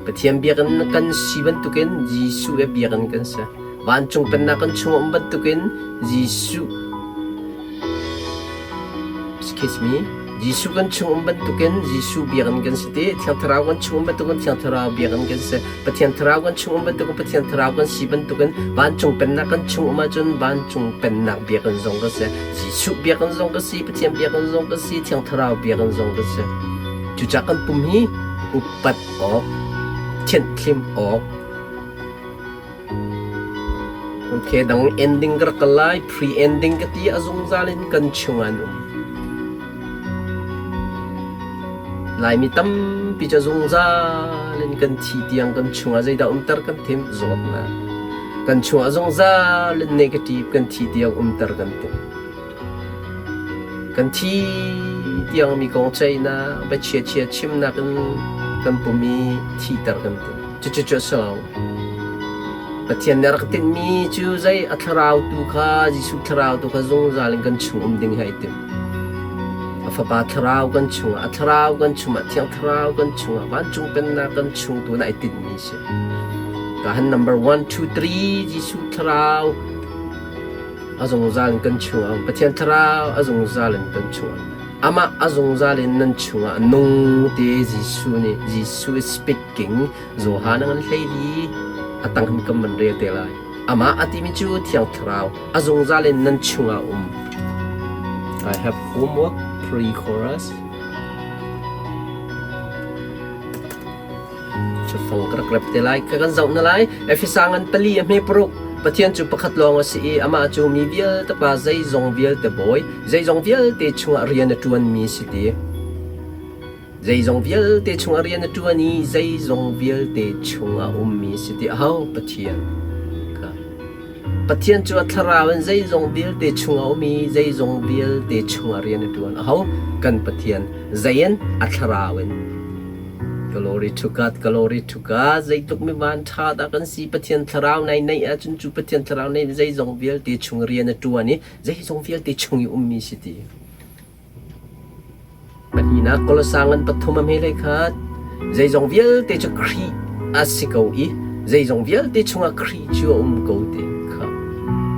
Pathian biakinn kan si bantukin Jesuh he biakinn kan si. Vancung pennak kan chung um bantukin Jesuh excuse me Jesuh kan chung um bantukin Jesuh biakinn kan si ti Thiang Thlarau kan chung um bantukin Thiang Thlarau biakinn kan si Pathian Thlarau kan chung um bantukin Pathian Thlarau kan si bantukin vancung pennak kan chung um ahcun vancung pennak biakinn zong kan si Jesuh biakinn zong ka si, Pathian biakinn zong ka si, Thiang Thlarau biakinn zong ka si. Cucaah kan pum hi upat awk, thianhthlim awk, Okay, dang ending ka rak kal lai, pre-ending ka ti a zungzal in kan chung an um. Laimi tampi cu zungzal in kan thi tiang kan chungah zeidah umter kan thim? Zawtnak. Kan chungah zungzal in negative kan thi tiang umter kan tim. Kan thi tiang mi kong ceihnak, biachia chia chimnak in kan pum i thiter kan tim. Cucu cu a si lo. Pathian nih a rak tinhmi cu zei a thlarau tu kha Jesuh thlarau tu kha zungzal in kan chung um ding hi ai tim. A Fapa thlarau kan chungah, a thlarau kan chungah, Thiang Thlarau kan chungah, vancung pennak kan chung tu na ai tinhmi si. Kahan number 1, 2, 3, Jesuh thlarau a zungzal in kan chungah um. Pathian thlarau a zungzal in kan chungah. Amah a zungzal in nan chungah nung te Jesuh nih Jesuh is speaking Johan an hleili a tang hin kan van rel te lai. Amah a timi cu Thiang Thlarau a zungzal in nan chungah um. I have homework pre-chorus. Cafang ka rak rep te lai ka kan zoh na lai. Efesa ngan pali a hme paruk. Pathian cu pakhat lawng a si i amah cu mi vialte pa zeizong vialte bawi, zeizong vialte chungah rian a ṭuanmi si ti. Zeizong vialte chungah rian a ṭuan i zeizong vialte chungah a ummi si ti aho Pathian kha. Pathian cu a thlarau in zeizong vialte chungah a um i zeizong vialte chungah rian a ṭuan. Aho? Kan Pathian. Zei in? A thlarau in. Glory to God, glory to God. Zeitluk mi van ṭha dah kan si. Pathian thlarau nai neih ahcun cu Pathian thlarau neih zeizong vialte chung rian a ṭuan i zeizong vialte chung i ummi si ti. Pahnihnak Kolosa ngan pathum a hme hlei khat. Zeizong vialte cu Khrih a si ko i zeizong vialte chungah Khrih cu a um ko ti kha.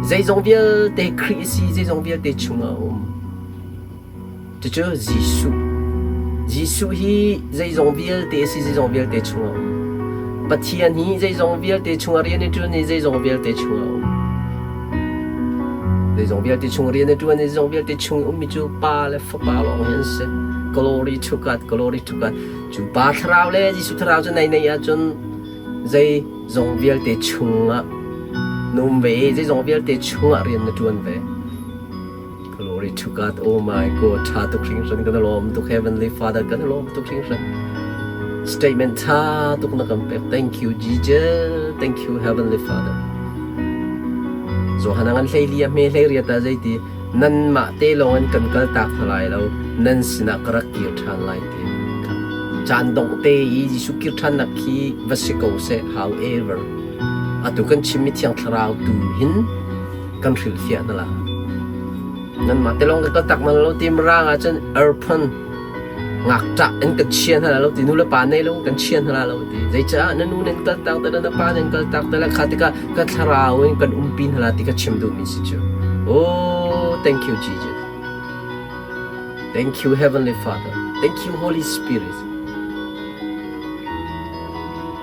Zeizong vialte Khrih a si, zeizong vialte chungah a um. Cucu Jesuh. Jesuh hi zeizong vialte a si, zeizong vialte chungah a um. Pathian hi zeizong vialte chungah rian a ṭuan i zeizong vialte chungah a um. Zeizong vialte chung rian a ṭuan i zeizong vialte chung i ummi cu Pa le Fapa lawng hi an si. Glory to God, glory to God. Cu Pa Thlarau le Jesuh Thlarau cu nei nei ahcun zeizong vialte chungah na um ve i zeizong vialte chungah rian na ṭuan ve. Glory to God. Oh my God. Ṭha tuk hringhran kan lawm tuk Heavenly Father kan lawm tuk hringhran. Statement ṭha tuk na kan pek. Thank you Jesus. Thank you Heavenly Father. Johan ngan hlei li a hme hlei riat ah zeiti nanmah te lawng in kan kal tak hna lai lo nan sinah ka rak kir ṭhan lai ti. Caan dongh te i Jesuh kir ṭhannak khi va si ko seh however atu kan chimmi Thiang Thlarau tu hin kan hrilhfiah hna la. Nanmah te lawng ka kal tak man lo ti mirang ahcun airphone ngakṭah in ka chia hna lo ti nu le pa nei lo kan chia hna lo ti zeicah na nu nan kal tak te le na pa nan kal tak te le kha tikah ka thlarau in kan umpi hna la ti ka chim duhmi si cu oh thank you Jesus thank you heavenly father thank you holy spirit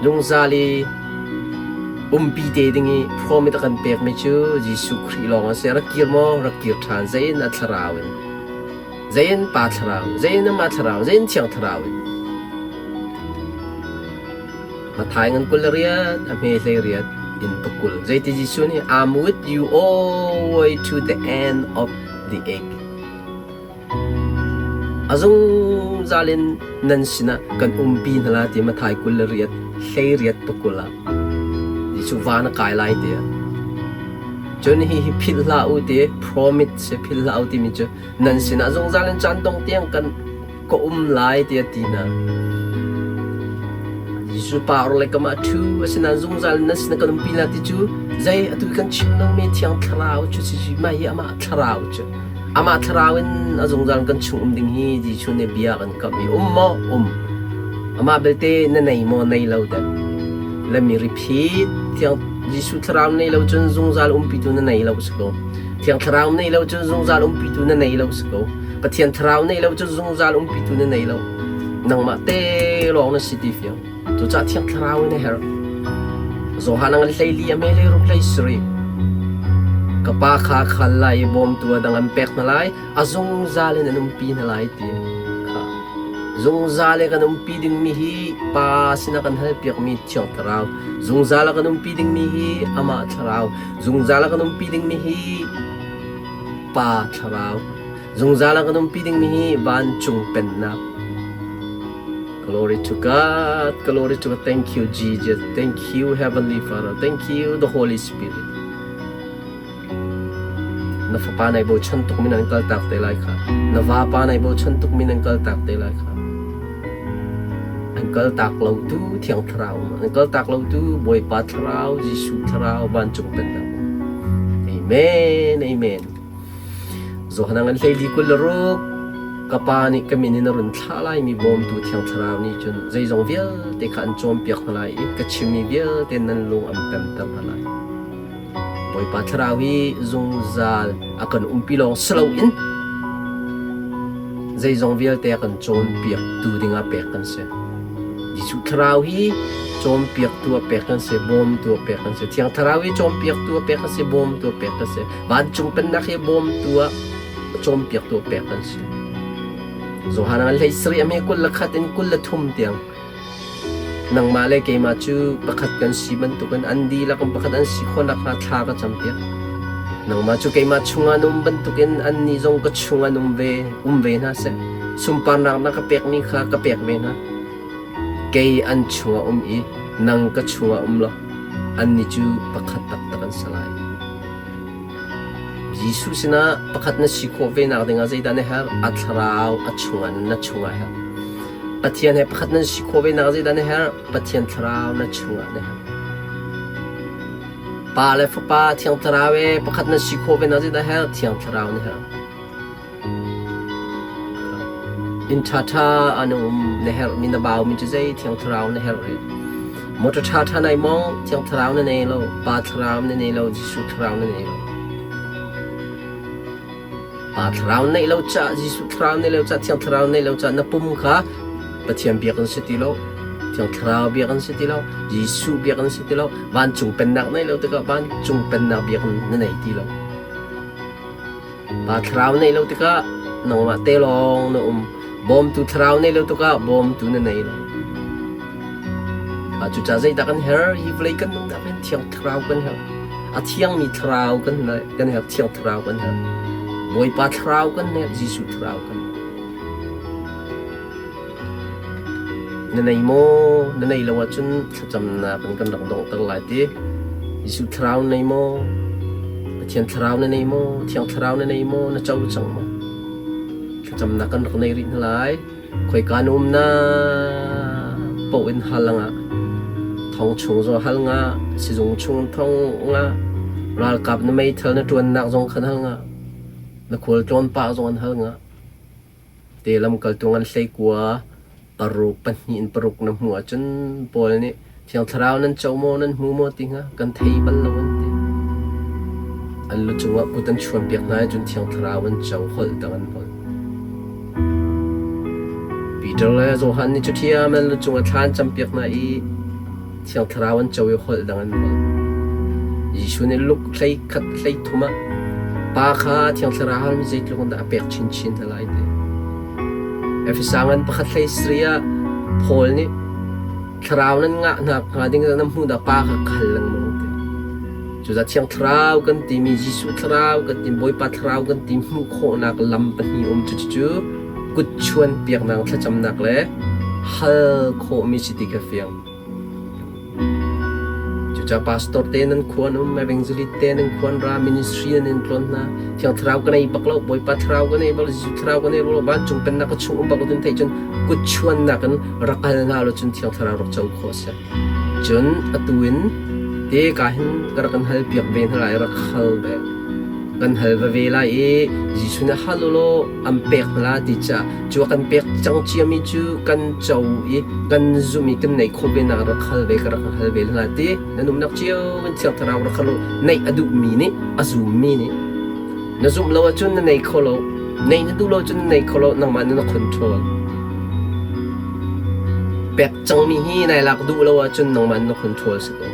Lungzal i umpi te ding i promise a kan pekmi cu Jesuh Khrih lawng a si. Rak kir maw? Rak kir ṭhan. Zei in a thlarau in? Zei in Pa thlarau? Zei in Amah thlarau? Zei in Thiang Thlarau in? Matthai ngan 20 riat, a hme hlei riat in pakul. Zeiti Jesuh nih, I'm with you all the way to the end of the age. A zungzal in nan sinah kan umpi hna lai ti Matthai 20 hleiriat pakul ah Jesuh van a kai lai tiah. Cun hihi philh hlah u ti promise si philh hlah u timi cu nan sinah zungzal in caan dong tiang kan ka um lai tiah ti hna. Jesuh pa or le kamah ṭhu asinain zungzal in nan sinah kan umpi lai ti cu zei atu kan chim lomi Thiang Thlarau cu si mah hi amah Thlarau cu Amah thlarau in a zungzal kan chung um ding hi Jesuh nih bia kan kamh i um maw? Um. Amah belte na nei maw? Nei lo dek. Let me repeat. Thiang Jesuh thlarau nei lo cun zungzal umpitu na nei lo si ko. Thiang thlarau nei lo cun zungzal umpitu na nei lo si ko. Pathian thlarau nei lo cun zungzal umpitu na nei lo. Nangmah te lawng na si ti fiang. Cucaah Thiang Thlarau in a herh. Johan a ngan hleili a mele ruk hlei sari. Ka pa kha khal lai i bawmtu a dang an pek hna lai, a zungzal in an umpi hna lai ti kha. Zungzal i kan umpi dingmi hi Pa sinah kan halpiakmi Thiang Thlarau. Zungzal a kan umpi dingmi hi Amah Thlarau. Zungzal a kan umpi dingmi hi Pa Thlarau. Zungzal a kan umpi dingmi hi vancung pennak. Glory to God, glory to God. Thank you, Jesus. Thank you, Heavenly Father. Thank you, the Holy Spirit. Na fapa nai bochan tuk min an kal tak te lai kha. Na vapa nai bochan tuk min an kal tak te lai kha. An kal tak lo tu Thiang Thlarau an kal tak lo tu Bawipa Thlarau, Jesuh Thlarau, vancung pennak. Amen. Amen. Johan an hlei li 26 ka pa nih ka min in a run thlah laimi bawmtu Thiang Thlarau nih cun zeizong vialte kha an cawnpiak hna lai i ka chimmi vialte nan lung an pemter hna lai. Bawipa Thlarau hi zungzal a kan umpi lawng si loin zeizong vialte a kan cawnpiaktu dingah pek kan si. Jesuh Thlarau hi cawnpiaktu a pek kan si, bawmtu a pek kan si. Thiang Thlarau hi cawnpiaktu a pek kan si, bawmtu a pek kan si. Vancung pennak hi bawmtu ah cawnpiaktu a pek kan si. Johan ah hlei sarih a hme 21 in 23 tiang nangmah le keimah cu pakhat kan si bantukin an dihlak in pakhat an si khawh nakhnga thla ka campiak. Nangmah cu keimah chungah na um bantukin annih zong ka chungah an um ve, um ve hna seh. Sunparnak na ka pekmi kha ka pek ve hna. Kei an chungah um i nang ka chungah um law annih cu pakhat taktak an si lai. Jesuh sinah pakhat na si khawh ve nak dingah zeidah na herh? A thlarau a chungah na chungah a herh. Pathian he pakhat nan si khawh ve nak zeidah na herh? Pathian thlarau na chungah na herh. Pa le Fapa Thiang Thlarau he pakhat nan si khawh ve nak zeidah herh? Thiang Thlarau na herh. Inn ṭhaṭha an um na herhmi na baumi cu zei Thiang Thlarau na herh rih. Motor ṭhaṭha nai mong Thiang Thlarau na nei lo, Pa Thlarau na nei lo, Jesuh Thlarau na nei lo. Pa Thlarau neih lo caah, Jesuh Thlarau neih lo caah, Thiang Thlarau neih lo caah na pum kha Pathian biak an si ti lo, Thiang Thlarau biak an si ti lo, Jesuh biak an si ti lo, vancung pennak neih lo tikah vancung pennak biak na nei ti lo. Pa thlarau neih lo tikah nangmah te lawng na um. Bawmtu thlarau neih lo tikah bawmtu na nei lo. Cucaah zeidah kan herh? Hi vawlei kan nunnak hin Thiang Thlarau kan herh. A thiangmi thlarau kan kan herh, Thiang Thlarau kan herh. Bawipa thlarau kan herh, Jesuh thlarau kan herh. Na nei maw? Na nei lo ahcun thlacamnak in kan rak donghter lai ti. Jesuh thlarau na nei maw? Pathian thlarau na nei maw? Thiang thlarau na nei maw? Na co cang maw? Thlacamnak kan rak nei rih hna lai. Khoika na um na paoh in hal nga. Thong chung zong hal nga, sizung chung thong nga, ralkap na meithal na ṭuannak zong khan hal nga, na khualtlawn pah zong an hal nga. Te lamkaltu ngan hleikua paruk pahnih in paruk na hmuh ahcun Paul nih Thiang Thlarau nan co maw nan hmu maw ti hnga kan thei bal lo an ti. An lu cungah kut an chuanpiak hna i cun Thiang Thlarau an co holh dang an holh. Peter le Johan nih cuṭhiam an lu cungah thla an campiak hna i Thiang Thlarau an co i holh dang an holh. Jesuh nih Luke 13 thum ah Pa kha Thiang Thlarau halmi zeitluk in dah a pek chinchin hna lai ti. Efesa ngan pakhat hlei sarih ah Paul nih Thlarau nan ngah hna hnga ding nan hmuh dah Pa kha ka hal lengmang ti. Cucaah Thiang Thlarau kan timi Jesuh Thlarau kan ti Bawipa Thlarau kan ti hmuh khawhnak lam pahnih um cucu kut chuan piaknak thlacamnak le hal khawhmi si ti kha fiang. Cucaah pastor te nan khua an um, evangelist te nan khua an ra, ministry nan in tlawn hna. Thiang Thlarau ka nei bak lo, Bawipa Thlarau ka nei bak lo, Jesuh Thlarau ka nei bak lo, vancung pennak ka chung um bak lo tin theih cun kut chuannak in rak al hna lo cun Thiang Thlarau rak co khawh a si. Cun atu in te ka hin ka rak kan hal piak ve hna lai, rak hal ve. Kan hal va ve lai i Jesuh nih hal u law an pek hna la ti caah cu a kan pek cang ciami cu kan co i kan zumh i kan neih khawh ve nak rak hal ve ka rak hal ve hna ti nan umnak cio in Thiang Thlarau rak hal u neih a duhmi nih a zummi nih na zumh lo ahcun na nei kho lo neih na duh lo cun na nei kho lo nangmah nih na control pek cangmi hi nai lak duh lo ahcun nangmah nih na control si ko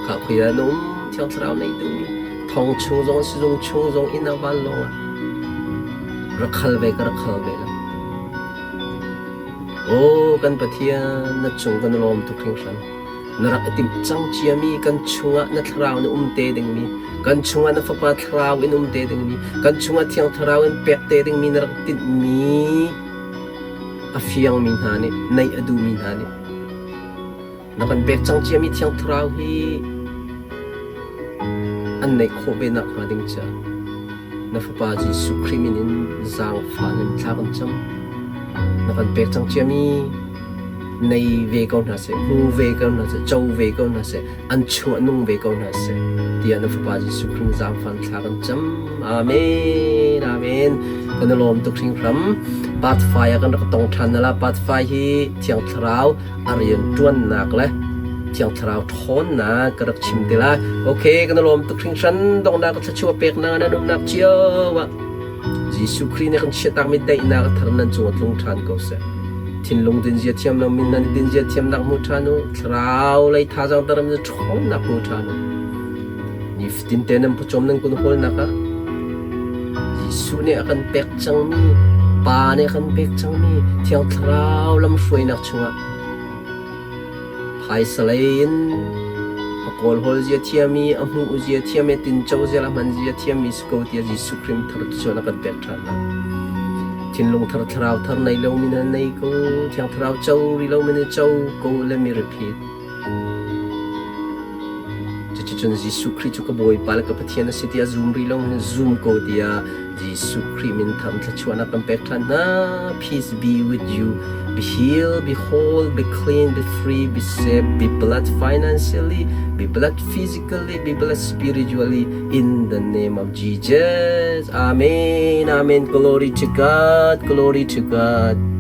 Kha khui ah na um Thiang Thlarau nei duhmi thong chung zong sizung chung zong inn ah vanlawng ah rak hal ve ka rak hal ve lo. Aw kan Pathian na cung kan lawm tuk hringhran. Na rak i timh cang ciami kan chungah na thlarau na um te dingmi kan chungah na fapa thlarau in um te dingmi kan chungah Thiang Thlarau in pek te dingmi na rak tinhmi A fiangmi hna nih, neih a duhmi hna nih na kan pek cang ciami Thiang Thlarau hi an neih khawh ve nakhnga ding caah na Fapa Jesuh Khrih min in zaangfah in thla kan cam. Na kan pek cang ciami nei ve ko hna seh, hmu ve ko hna seh, co ve ko hna seh, an chuah nung ve ko hna seh tiah na Fapa Jesuh Khrih zaangfah in thla kan cam. Amen. Amen. Kan i lawm tuk hringhran. Part 5 ah kan rak tong ṭhan na la. Part 5 hi Thiang Thlarau a rian ṭuannak le Thiang Thlarau ṭhawnnak ka rak chim te lai. Okay, kan i lawm tuk hringhran. Donghnak ka thluachuah peknak nan umnak cio ah Jesuh Khrih nih kan chiahtakmi daihnak a thar nan cung ah tlung ṭhan ko seh. Thinlung dinzia thiam lomi nan i dinzia thiamnak hmu ṭhan u. Thlarau lei thazaang daram in ṭhawnnak hmu ṭhan u. Nifatin te nan pawcawm nan kun hawlnak ah Jesuh nih a kan pek cangmi, Pa nih a kan pek cangmi Thiang Thlarau lamhruainak chungah phaisa lei in a kawlhawl zia thiam i a hmuh zia thiam i tinco zia le a hman zia thiammi si ko tiah Jesuh Khrih thar cun a kan pek ṭhan lai. Thinlung thar thlarau thar nei lomi na nei ko, Thiang Thlarau co rih lomi na co ko. Let me repeat. Cuticun Jesuh Khrih cu ka Bawipa le ka Pathian a si tiah zum rih lo in zum ko tiah Jesuh Khrih min tham thluachuahnak kan pek ṭhan hna. Peace be with you. Be healed, be whole, be clean, be free, be safe, be blessed financially, be blessed physically, be blessed spiritually in the name of Jesus. Amen. Amen. Glory to God. Glory to God.